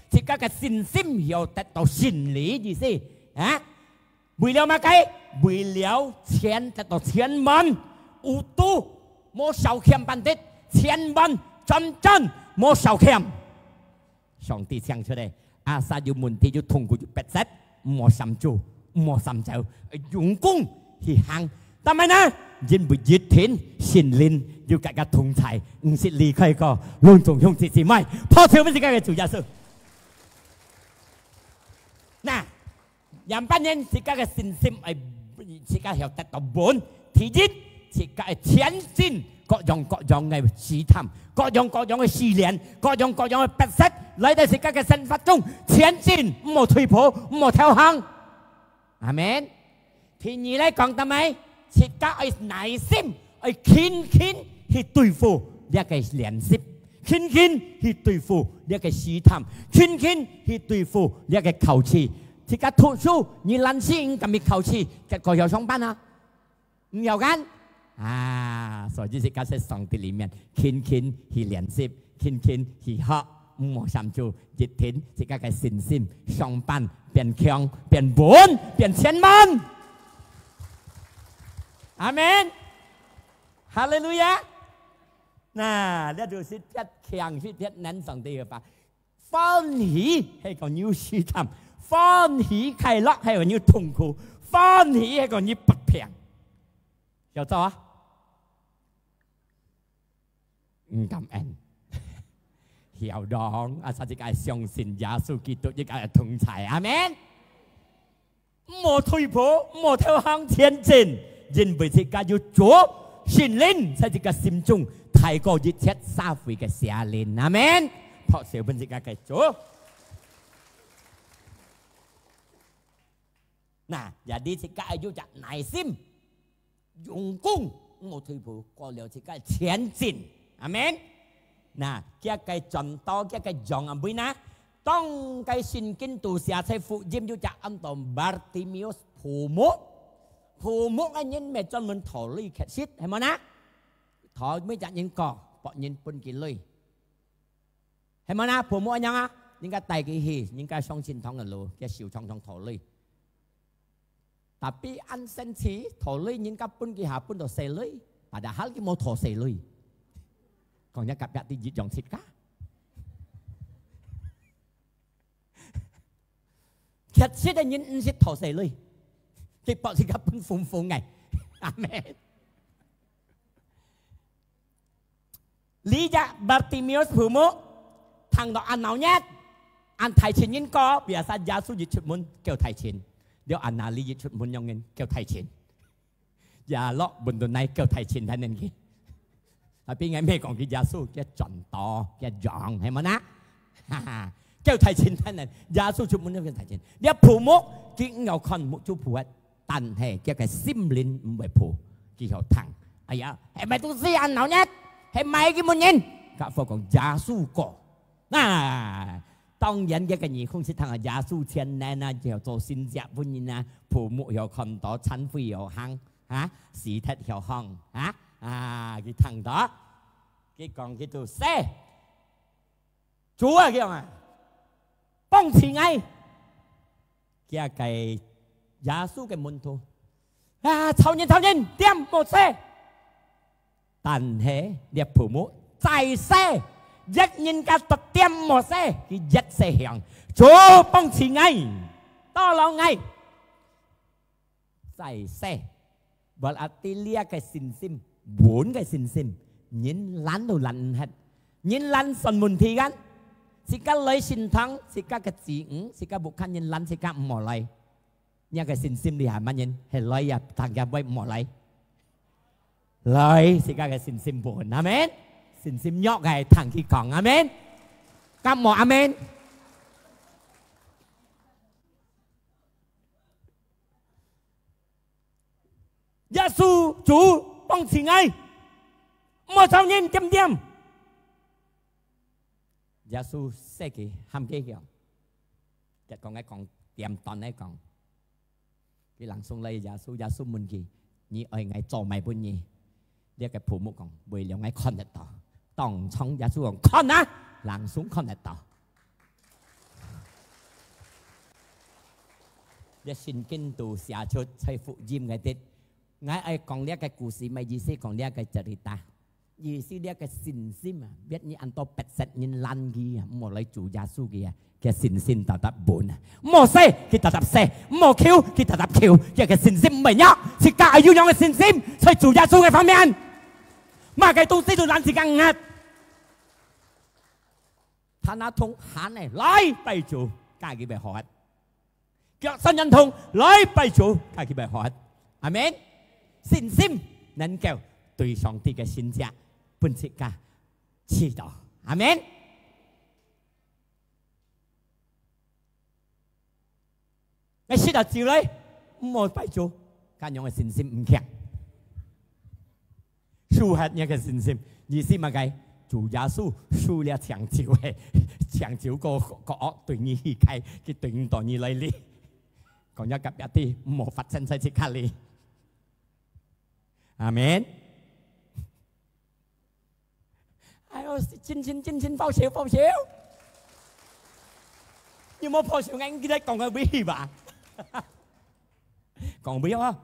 自家个信心要得到勝利，意思啊？為了麼个？為了千，得到千萬，有度，莫少欠半滴，千萬，真真，莫少欠。 上帝請出來，asal有問題、有痛苦、有逼迫，毋好閃住，毋好閃走，用功去行。但係呢，因為一定聖靈有佮佢同在，毋識離開過，攏總兄弟姊妹，拍手分自家个主耶穌。那， 仰般呢，自家个信心愛，自家曉得到穩。第一，自家愛前進，各樣各樣个試探，各樣各樣个試煉，各樣各樣个逼迫，來到自家个生活中，前進，毋好退步，毋好投降。阿門。第二來講，做麼个？自家愛耐心，愛勤勤去對付這个練習，勤勤去對付這个試探，勤勤去對付這个考試。 自家讀書，你懶尸毋敢去考試，結果曉上班啊？毋曉kan？啊，所以自家在上帝裡面，勤勤去練習，勤勤去學，毋好閃住，一定自家个信心上班變強、變穩、變千萬。阿門。哈利路亞。那，這就係特強、係特能上帝个話。 歡喜係講有試探，歡喜快樂係講有痛苦，歡喜係講有不平。曉得啊？毋感恩。曉得，asal自家相信耶穌基督，佢个同在。阿門。 毋好退步，毋好投降，前進，因為自家有主聖靈在自家心中，大過一切社會个邪靈。阿門。拍手分自家个主。那，也你自家愛有隻耐心，用功，毋好退步，過了自家前進。阿門。那，佢个轉到，佢个樣啊，尾那， 當該聖經都寫在福音，有隻安到Bartimius瞨目。瞨目个人乜專門討鐳乞食，係無呢？討每隻人過，博人分佢鐳。係無呢？瞨目恁樣啊？人家帶佢去，人家上天堂个路，佢手長長討鐳。 Tapi恁生趣，討鐳人家分佢下分到細鐳，padahal佢無討細鐳。講若隔壁知一樣自家。乞食个人毋識討細鐳，佢博自家分紅紅个。阿門。 這隻Bartimius瞨目，聽到恁鬧熱，恁大群人過，biasa耶穌一出門，叫大群。了恁哪裡一出門，樣人叫大群。耶穌問到哪叫大群，佢等去。Tapi𠊎毋係講佢耶穌，佢轉到，佢樣，係無呢？哈哈，叫大群，佢等，耶穌出門，佢等大群。這瞨目，佢毋曉看目珠瞨个， 但係佢个心靈毋會浮，佢曉聽。哎呀，係麼个東西恁鬧熱？係麼个佢問人？甲佛講耶穌過。那，當然佢个耳空係聽啊耶穌全能啊，曉做神蹟分人啊，瞨目曉看到，殘廢曉行，啊，死忒曉行，啊，啊，佢聽到，佢講佢就死。 主啊，佢講啊，幫助𠊎。佢个耶穌个門徒，啊，吵人，吵人，恬，莫吵。但係這瞨目再細，一人家得點無事，佢一世響，主幫助𠊎，tolong𠊎。再世，berarti這个信心，穩个信心，人攔都攔毋核，人攔算問題kan？自家來聖堂，自家个子女，自家屋下人攔自家毋好來。 若个信心你還慢人，係來呀，聽佢會無來？來，自家个信心穩，阿門。信心弱个，聽佢講，阿門。敢無阿門？耶穌主幫助𠊎，毋好找人點點。耶穌說佢喊佢響，佢講个講，點斷个講。 佢langsung來耶穌，耶穌問佢：「你愛𠊎做麼个分你？」這个僕人講：「為了𠊎看得到。」當場耶穌講：「看啊！」langsung看得到。這聖經都寫出在福音个dit。𠊎愛講這个故事，麼个意思？講這个cerita。 意思這个信心啊，別人恁多逼迫人攔佢啊，毋好來主耶穌佢啊，佢信心tetap穩啊。毋好說，佢tetap說；毋好求，佢tetap求。佢个信心毋會弱，自家愛有樣个信心，在主耶穌个方面，麼个東西都攔自家毋核。Tanah痛喊个，來拜主，家己會好。 腳痠軟痛，來拜主，家己會好。阿門。信心能夠對上帝个神蹟分自家試到。阿門。𠊎食到酒咧，毋好拜主，恁樣个信心毋強。 收核若个信心，意思麼个？主耶穌收了搶救个，搶救个，个惡對你去開，佢對你到你來哩。講若隔壁知，毋好發生在自家哩。阿門。哎喲，真真真真爆笑爆笑！有無爆笑？𠊎記得講个尾吧？ 講尾哦。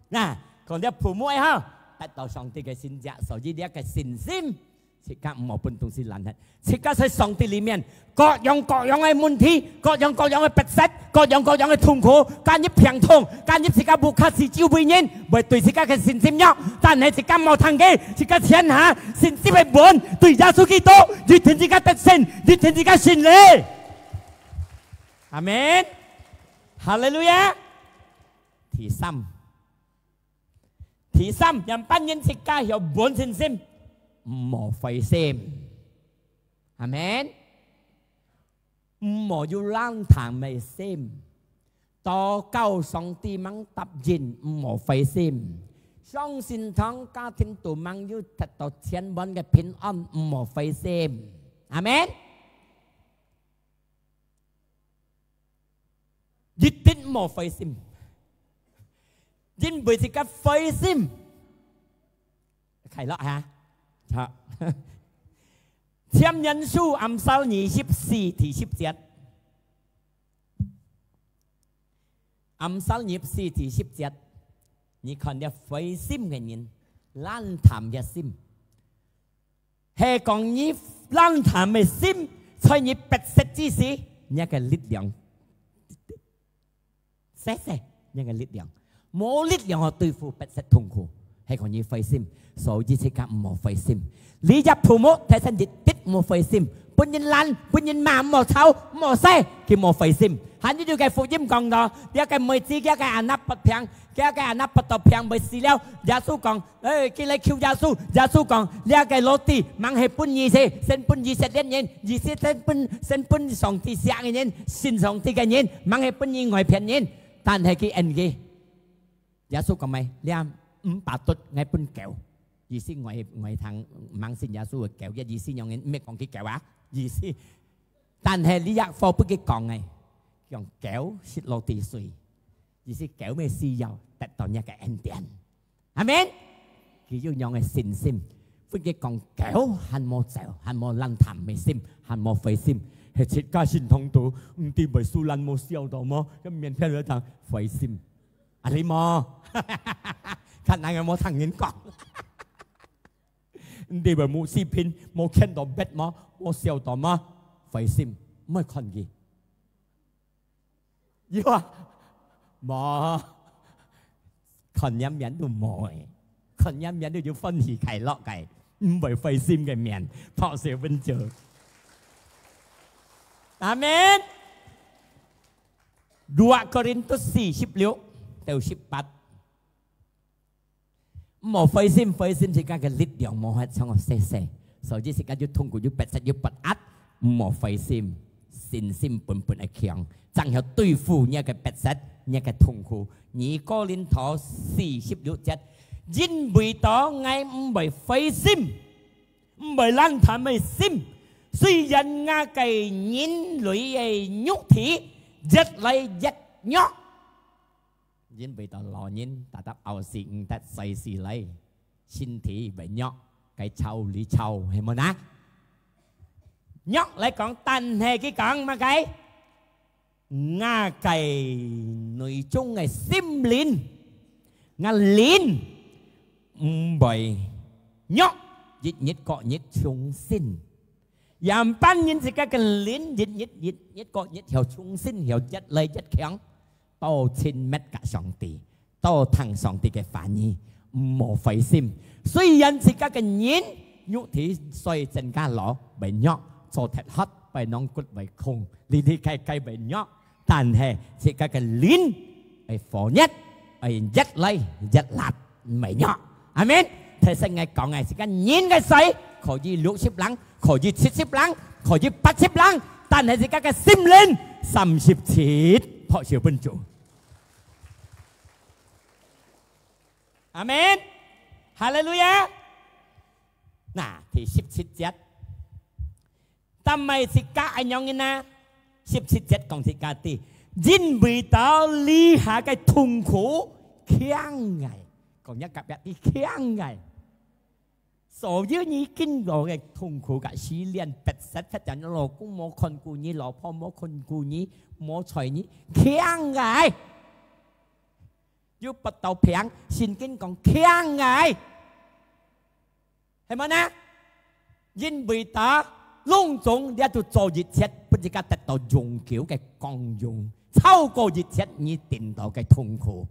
那，講這父母个哈，得到上帝个神蹟，所以這个信心，自家毋好分東西攔核。自家在上帝裡面，各樣各樣个問題，各樣各樣个逼迫，各樣各樣个痛苦，加入病痛，加入自家屋下四周圍人，會對自家个信心弱。但係自家無聽佢，自家前下信心个穩，對耶穌基督，一定自家得勝，一定自家勝利。阿門。哈利路亞。 第三，第三，仰般形自家曉穩信心，毋好灰心。阿門。毋好有冷淡个心。禱告上帝吂答應，毋好灰心。上聖堂家庭都吂有得到千萬个平安，毋好灰心。阿門。 一定毋好灰心，因為自家灰心，快樂哈。好，箴言書Amsal二十四第十節，Amsal二十四第十節，你看這灰心个人，冷淡个心， 係講你冷淡个心，在你逼迫之時，若个力量，細細，若个力量，無力量去對付逼迫痛苦，係講你灰心，所以自家毋好灰心。你這父母，大聲一滴毋好灰心，分人攔，分人罵，毋好吵，毋好使，佢無灰心。還有一个福音講到，這个妹子，佢个anak發病， 佢个anak發到病會死了。耶穌講，誒，佢來求耶穌。耶穌講，這个roti吂係分你食，先分以色列人，以色列分，先分上帝惜个人，信上帝个人，吂係分你外片人。但係佢應佢，耶穌講咩？這五百duit𠊎分狗。意思外，外頭吂信耶穌个狗，个意思樣人，毋係講佢狗啊，意思。但係你若貨分佢講个，用狗食roti碎。 意思狗乜需要得到若个恩典。阿門。佢有樣个信心，分佢講狗還無走，還無冷淡个心，還無灰心。係自家心痛到，毋知會輸爛無笑到無，一面片來當灰心。啊，你無？看哪个無聽人講。你會無視頻，無看到別嗎？無笑到嗎？灰心，毋愛看佢。有啊，無，看人面都無誒，看人面都有歡喜快樂个，毋會灰心个面，拍手分主。阿門。二哥林多四十六到十八。 毋好灰心，灰心自家个力量無法像个細細，所以自家有痛苦，有逼迫，有不安，毋好灰心，信心本本个強，正曉對付你个逼迫，你个痛苦。二哥林多四十六節，因為到𠊎毋會灰心，毋會冷淡个心，雖然𠊎个人類个肉體越來越弱。 因為到老人，tetap後生毋得，歲數來，身體會弱，該操哩操，係無呢？弱來講，但係佢講麼个？𠊎个內中个心靈，𠊎靈毋會弱，日日過日重新。樣般人自家个靈，日日日日過日曉重新，曉越來越強。 多親密佮上帝，多聽上帝个話語，毋好灰心。雖然自家个人肉體歲增加老，會弱，做忒hot，背囊骨會空，哩哩該該會弱，但係自家个靈會火熱，會越來越辣，毋會弱。 阿門。提醒𠊎講个，自家人个歲可以六十零，可以七十零，可以八十零，但係自家个心靈三十七，拍手分主。阿門。哈利路亞。那，第十七節， 但係自家恁樣个呢？十七節講自家知，因為到這下个痛苦強个，講一隔壁知強个。所有你經過个痛苦佮試煉，逼迫，逼人老公無看顧你，老婆無看顧你，無睬你，強个。又發到病，聖經講強个。 係無呢？因為到攏總這就做一切，分自家得到永久个光榮，超過一切你頂到个痛苦。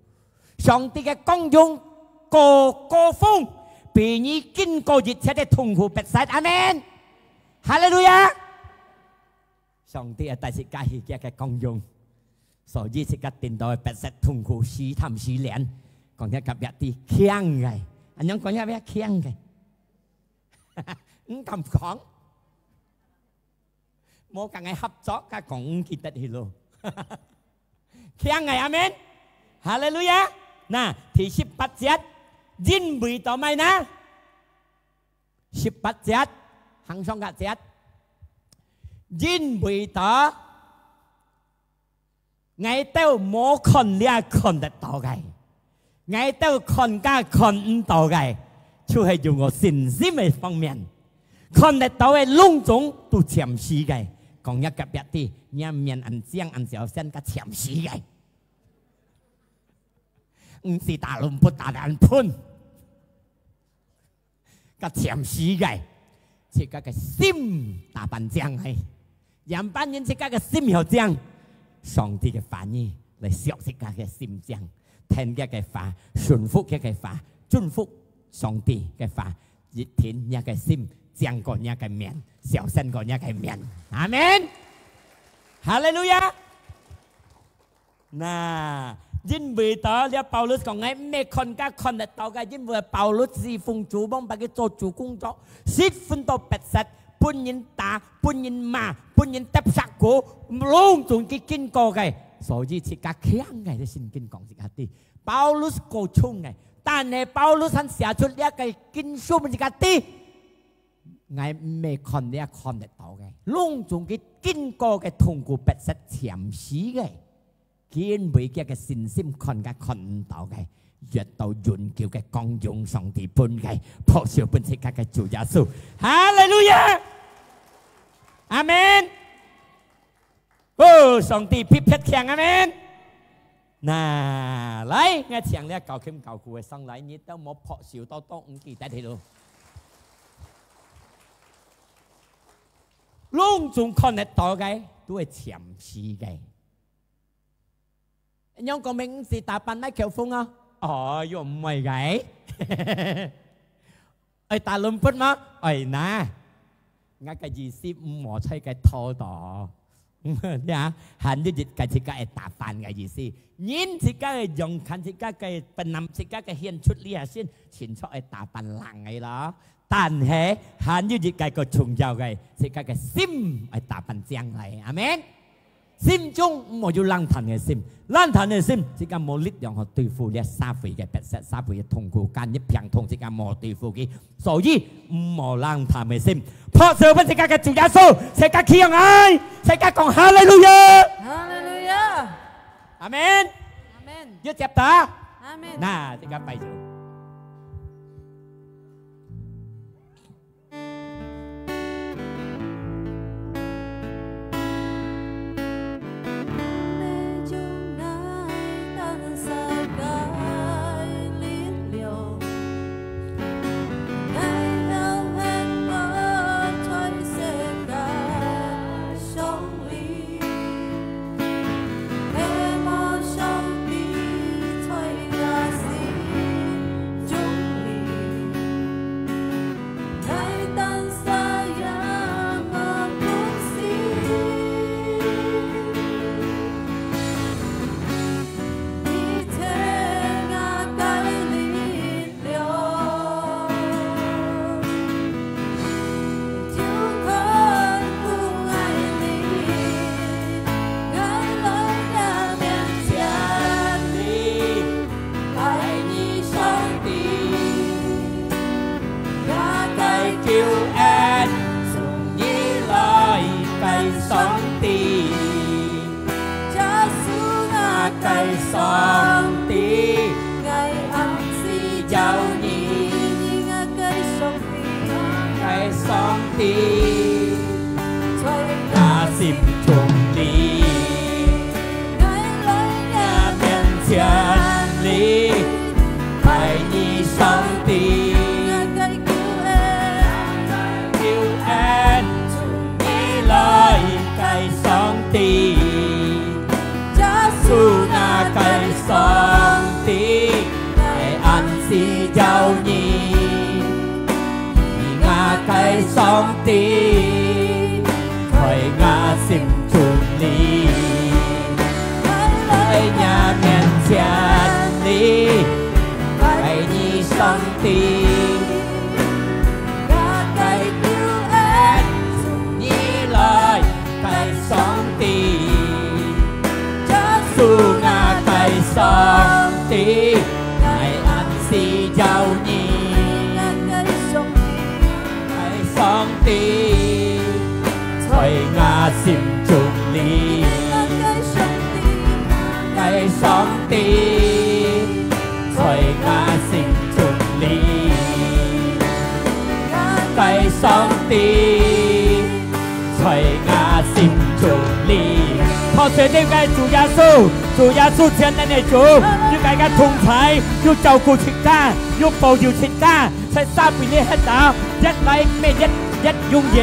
上帝个光榮過高峰，比你經過一切个痛苦迫切。阿門。哈利路亞。 上帝會帶自家去佢个光榮。所以自家頂到个迫切痛苦、試探、試煉，講一隔壁知強个，恁樣講一隔壁強个，毋敢講，無同𠊎合作，佢講毋記得去咯。強个，阿門。哈利路亞。那，第十八節，因為到麼个呢？ 十八節，行上个節，因為到𠊎兜無看這看得到个，𠊎兜看該看毋到个，就係用𠊎信心个方面，看得到个攏總都暫時个。講一隔壁知，若面恁靚恁小心，該暫時个。毋係打龍不打人噴。 該暫時个，自家个心打扮靚个，樣般人自家个心曉靚，上帝个話語來燒自家个心靚，聽佢个話，順服佢个話，順服上帝个話，一定若个心靚過若个面，小心過若个面。阿門。哈利路亞。 那，因為到這Paulus講，𠊎毋係看該看得到个，因為Paulus係奉主望，把佢做主工作，十分多迫切，分人打，分人罵，分人跌石牯，攏總佢經過个，所以自家強个，聖經講自家知。Paulus過重个，但係Paulus還寫出這个經書分自家知。𠊎毋係看這看得到个，攏總佢經過个痛苦迫切暫時个。 因為佢个信心看該看毋到个，越到永久个光榮上帝分个，拍手分自家个主耶穌。哈利路亞！阿門！哦，上帝特別強，阿門！那，來，𠊎請這教琴教鼓个上來，你兜莫拍手到當毋記得去咯。攏總看得到个，都會殲死个。仰講明毋使打扮麥克風啊？哦，又毋會个。愛打輪盤嗎？愛拿。𠊎个意思毋好在該套到。呀，還有一個自家愛打扮个意思。人自家个樣看，自家个本能，自家个顯出來啊，先清楚愛打扮人个咯。但係還有一個个重要个，自家个心愛打扮靚來。阿門。 心中毋好有冷淡个心，冷淡个心，自家無力量去對付這社會个逼迫，社會个痛苦，今日病痛，自家無對付佢，所以毋好冷淡个心。拍手分自家个主耶穌，自家企起來，自家講哈利路亞，哈利路亞，阿門，阿門，有接到？阿門。那自家擺手。 耶穌，𠊎个上帝，𠊎暗時邀你。𠊎个上帝，𠊎个上帝，在𠊎心中裡。𠊎來你面前裡，拜你上帝。𠊎个救恩，𠊎个救恩，從你來，个上帝。 耶穌，𠊎个上帝，𠊎暗時邀你。你，𠊎个上帝，在𠊎心中裡。𠊎來你面前裡，拜你上帝。 𠊎个救恩，從你來，个上帝。耶穌，𠊎个上帝，𠊎暗時邀你。𠊎个上帝，在𠊎心中裡。𠊎个上帝，𠊎个上帝， 在𠊎心中裡。𠊎个上帝，在𠊎心中裡。拍手分个主耶穌，主耶穌全能个主，有个个同在，有照顧自家，有保佑自家，在社會裡歇到，越來每日越容易。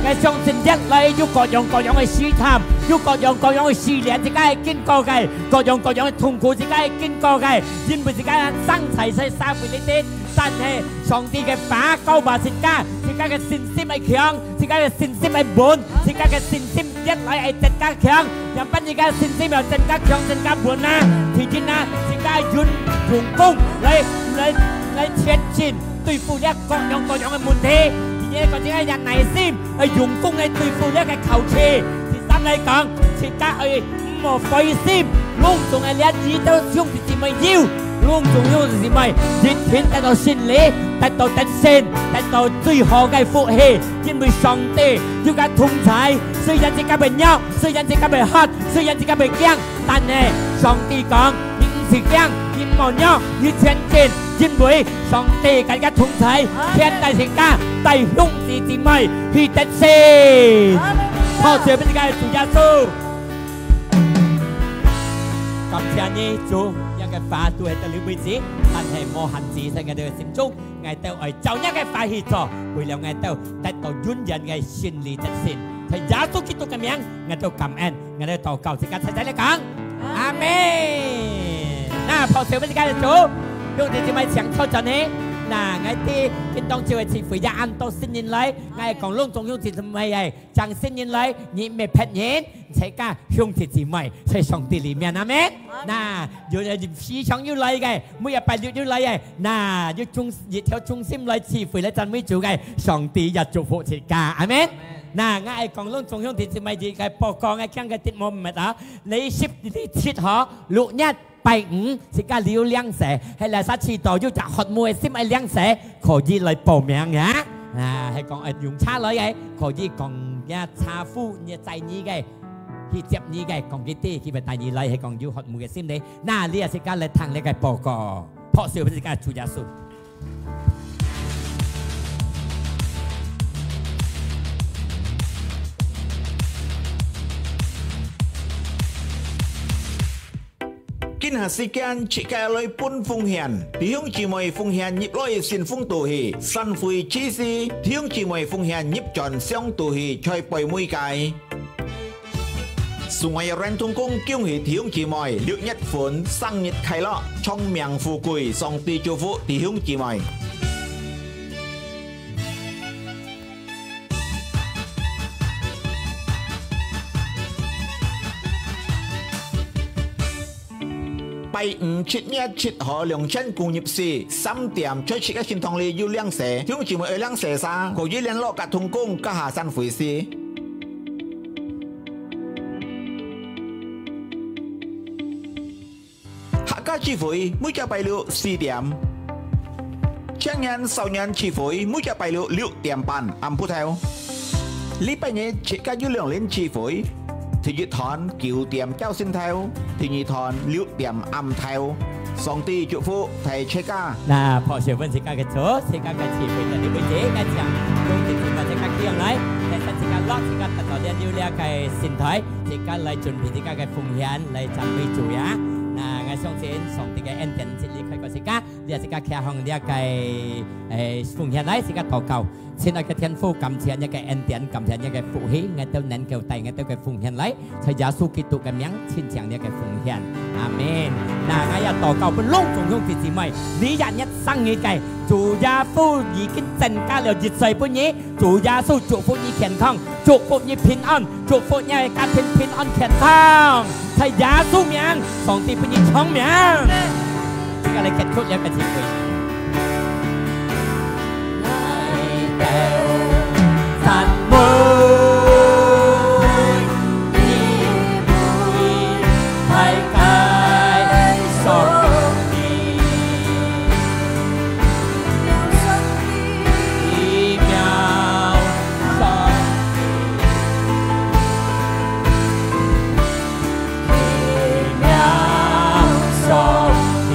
𠊎相信越來有各樣各樣个試探，有各樣各樣个試煉，自家會經過个，各樣各樣个痛苦，自家會經過个。 因為自家生在在社會裡底，但係上帝个話教化自家，自家个信心愛強，自家个信心愛穩，自家个信心越來愛增加強，仰般自家个信心愛增加強、增加穩啊？第一啊，自家用，用功來，來，來前進，對付這各樣各樣个問題。第二个，自家有耐心，愛用功來對付這个考試。第三來講，自家愛 毋好灰心，攏總个這遇到兄弟姊妹有，攏總兄弟姊妹一定得到勝利，得到得勝，得到最好个福氣，因為上帝有个同在。雖然自家會弱，雖然自家會渴，雖然自家會驚，但係上帝講，你毋使驚，你毋好弱，你前進，因為上帝跟自家同在，牽帶自家，帶兄弟姊妹去得勝。阿門。拍手分自家个主耶穌。 感謝你，主，這个話都係到這為止，但係無限制在𠊎兜个心中，𠊎兜愛照這个話去做，為了𠊎兜得到永遠个勝利得勝。在耶穌基督个名，𠊎兜感恩，𠊎兜禱告，自家齊齊來講，阿門。那拍手分自家个主，兄弟姊妹請坐轉去。那𠊎知今當晝个聚會也恁多新人來，𠊎講攏總兄弟姊妹哎，正新人來，你毋係別人，自家兄弟姊妹在上帝裡面，阿門。那有有時常有來个，每一拜六有來个，那有忠一條忠心來聚會來讚美主个，上帝也祝福自家，阿門。 那𠊎愛講攏總兄弟姊妹，這个報告，𠊎講个題目毋係啊。你十、你七號，六月拜五，自家留零食，係來煞試著有隻渴慕个心愛零食，可以來報名呀。啊，係講愛用車來个，可以講若車夫、若載你个，去接你个，講佢知，佢會帶你來，係講有渴慕个心呢。那你也自家來聽這个報告，拍手分自家主耶穌。 今下時間，自家來分奉獻。弟兄姊妹奉獻入來信封肚去，散會之時，弟兄姊妹奉獻入轉箱肚去，在背尾个。 送愛人同工恭喜弟兄姊妹六月份生日快樂，長命富貴，上帝祝福弟兄姊妹。拜五七月七號兩千公入時，三點在自家聖堂裡有領洗，弟兄姊妹愛領洗儕，可以聯絡佮同工，加下散會時。 客家聚會每隻拜六四點，青年少年聚會每隻拜六六點半暗晡頭。禮拜日自家有兩輪聚會，第一堂九點朝晨頭，第二堂六點暗頭。上帝祝福大自家。那拍手分自家个主，自家个聚會在這位置，𠊎請兄弟姊妹自家企起來，大家自家落，自家達到這有這个心態。 自家來準備自家个奉獻，來讚美主呀。那𠊎相信上帝个恩典一直離開過自家，這自家擎䟘這个，誒，奉獻來，自家禱告。親愛个天父，感謝你个恩典，感謝你个福氣，𠊎兜能夠帶𠊎兜个奉獻來，在耶穌基督个名，親像你个奉獻。阿門。那𠊎也禱告分攏總兄弟姊妹，你也日生日个，主耶穌已經增加了一歲分你， 主耶穌祝福你健康，祝福你平安，祝福你个家庭平安健康。在耶穌名，上帝分你長命。自家來結束這个聚會。來到讚美你，來感謝你。 奇妙上帝，奇妙上帝，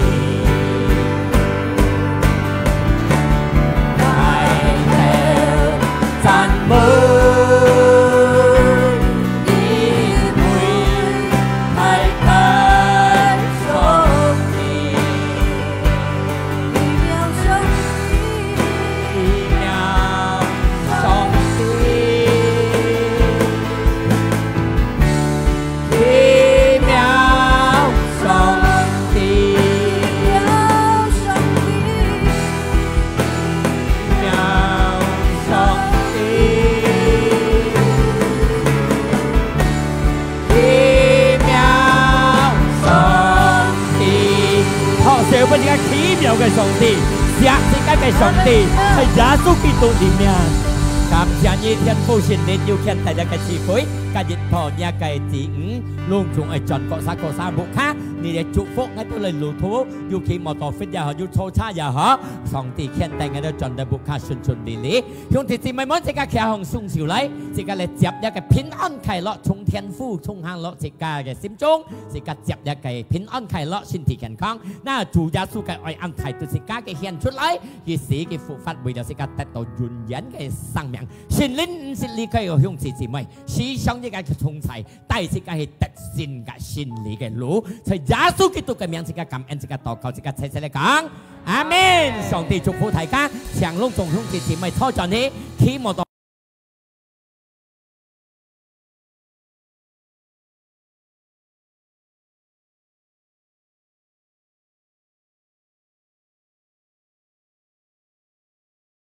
抬头讚美你，抬头上帝。 奇妙上帝，奇妙上帝，奇妙上帝，奇妙上帝。 奇妙上帝，奇妙上帝。好，社會一个奇妙个上帝，惜自家个上帝，在耶穌基督裡面。感謝你，天父聖靈，有牽帶這个聚會，今日到這个第五，攏總愛轉各儕各儕屋下，你來祝福𠊎兜个路途，有騎摩托飛也好，有坐車也好，上帝牽帶𠊎兜轉到屋下順順利利。 兄弟姊妹們，自家擎䟘雙手來，自家來接這个平安快樂，從天父衝下落自家个心中，自家接這个平安快樂，身體健康。那主耶穌个愛恁大對自家个顯出來，佢死佢復活，為了自家得到永遠个生命。聖靈毋識離開𠊎兄弟姊妹，時常自家个同在， 帶自家去得勝个勝利个路，在耶穌基督个名，自家感恩，自家禱告，自家齊齊來講，阿門。上帝祝福大家，請攏總兄弟姊妹坐轉去，騎摩托